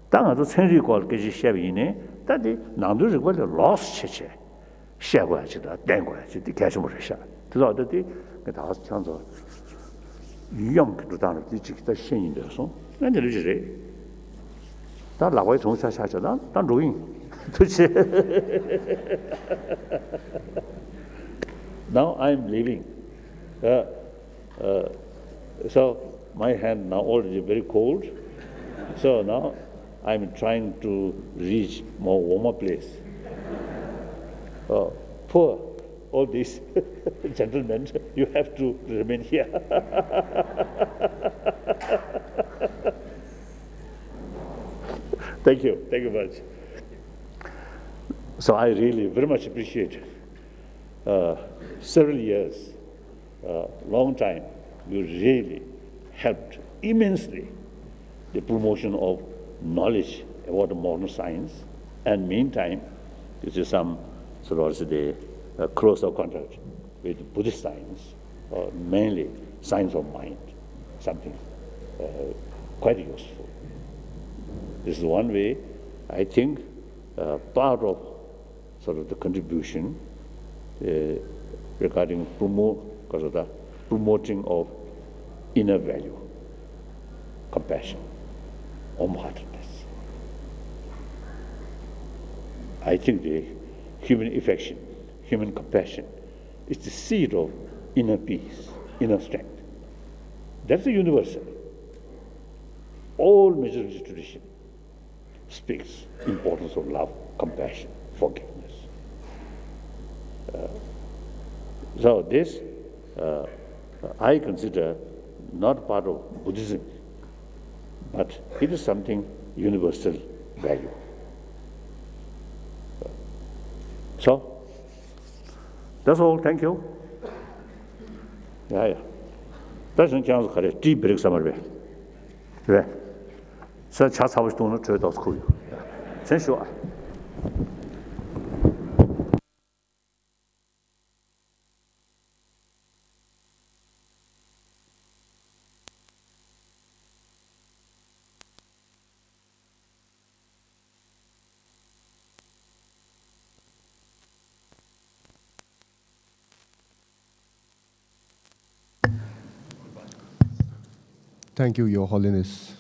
ད་ང་ཚོ་ཚན་རིག་སྐོར་ལ་སྐད་ཆ་བཤད་པ་ཡིན་ནའི་ད་འདི་ནང་དོན་རིག་པ་ལས་ལོགས་སུ་བྱས་བྱས་བཤད་དགོས་ཡ་ཅིག་དང་བསྟན་དགོས་ཡ་ཅིག་འདི་གལ་ཆེན་པོ་རེད་ཤག་དེ་ལ་ད་འདི་ངས་ད་ཁྱང་ཚོ་གཡོན་གྱི་འགྲོ་སྟངས་རེད། འདི་ཅིག་ད་ཤེས་ཡིན་འདོད་སོང་། ཨ་འདི་ལོས་ཅིག་རེད། ད་ལག་པའི་གྲུང་ཆ་ཆ་ཆ་ད་ད་འགྲོ་ཡིན། ཐུགས་རྗེ་ཆེ། Now I am leaving. Uh, uh, so my hand now already very cold. So now I'm trying to reach more warmer place. Uh, poor all these gentlemen, you have to remain here. Thank you. Thank you much. So I really very much appreciate uh, several years, uh, long time, you really helped immensely the promotion of knowledge about modern science. And meantime, this is some sort of the uh, closer contact with Buddhist science, uh, mainly science of mind, something uh, quite useful. This is one way, I think, uh, part of sort of the contribution uh, regarding promote, promoting of inner value, compassion, warm-heartedness. I think the human affection, Human compassion is the seed of inner peace, inner strength. That's a universal. All major religious tradition speaks importance of love, compassion, forgiveness. Uh, so this, uh, I consider not part of Buddhism, but it is something universal value. So, that's all. Thank you. ཡ་ཡ། ད་གཞན་ཁྱེད་རང་ཚོ་ག་རེ་ཊི་བི་རེག་བསམ་པ་རེད་པས། རེད། ས་ཆ་ཚ་པོ་ཞིག་བཏུང་ན་དྲོད་ཏོག་ཙམ་ཁུག་ཡོང་། མཚན་ཞུ་ཨ། Thank you, Your Holiness.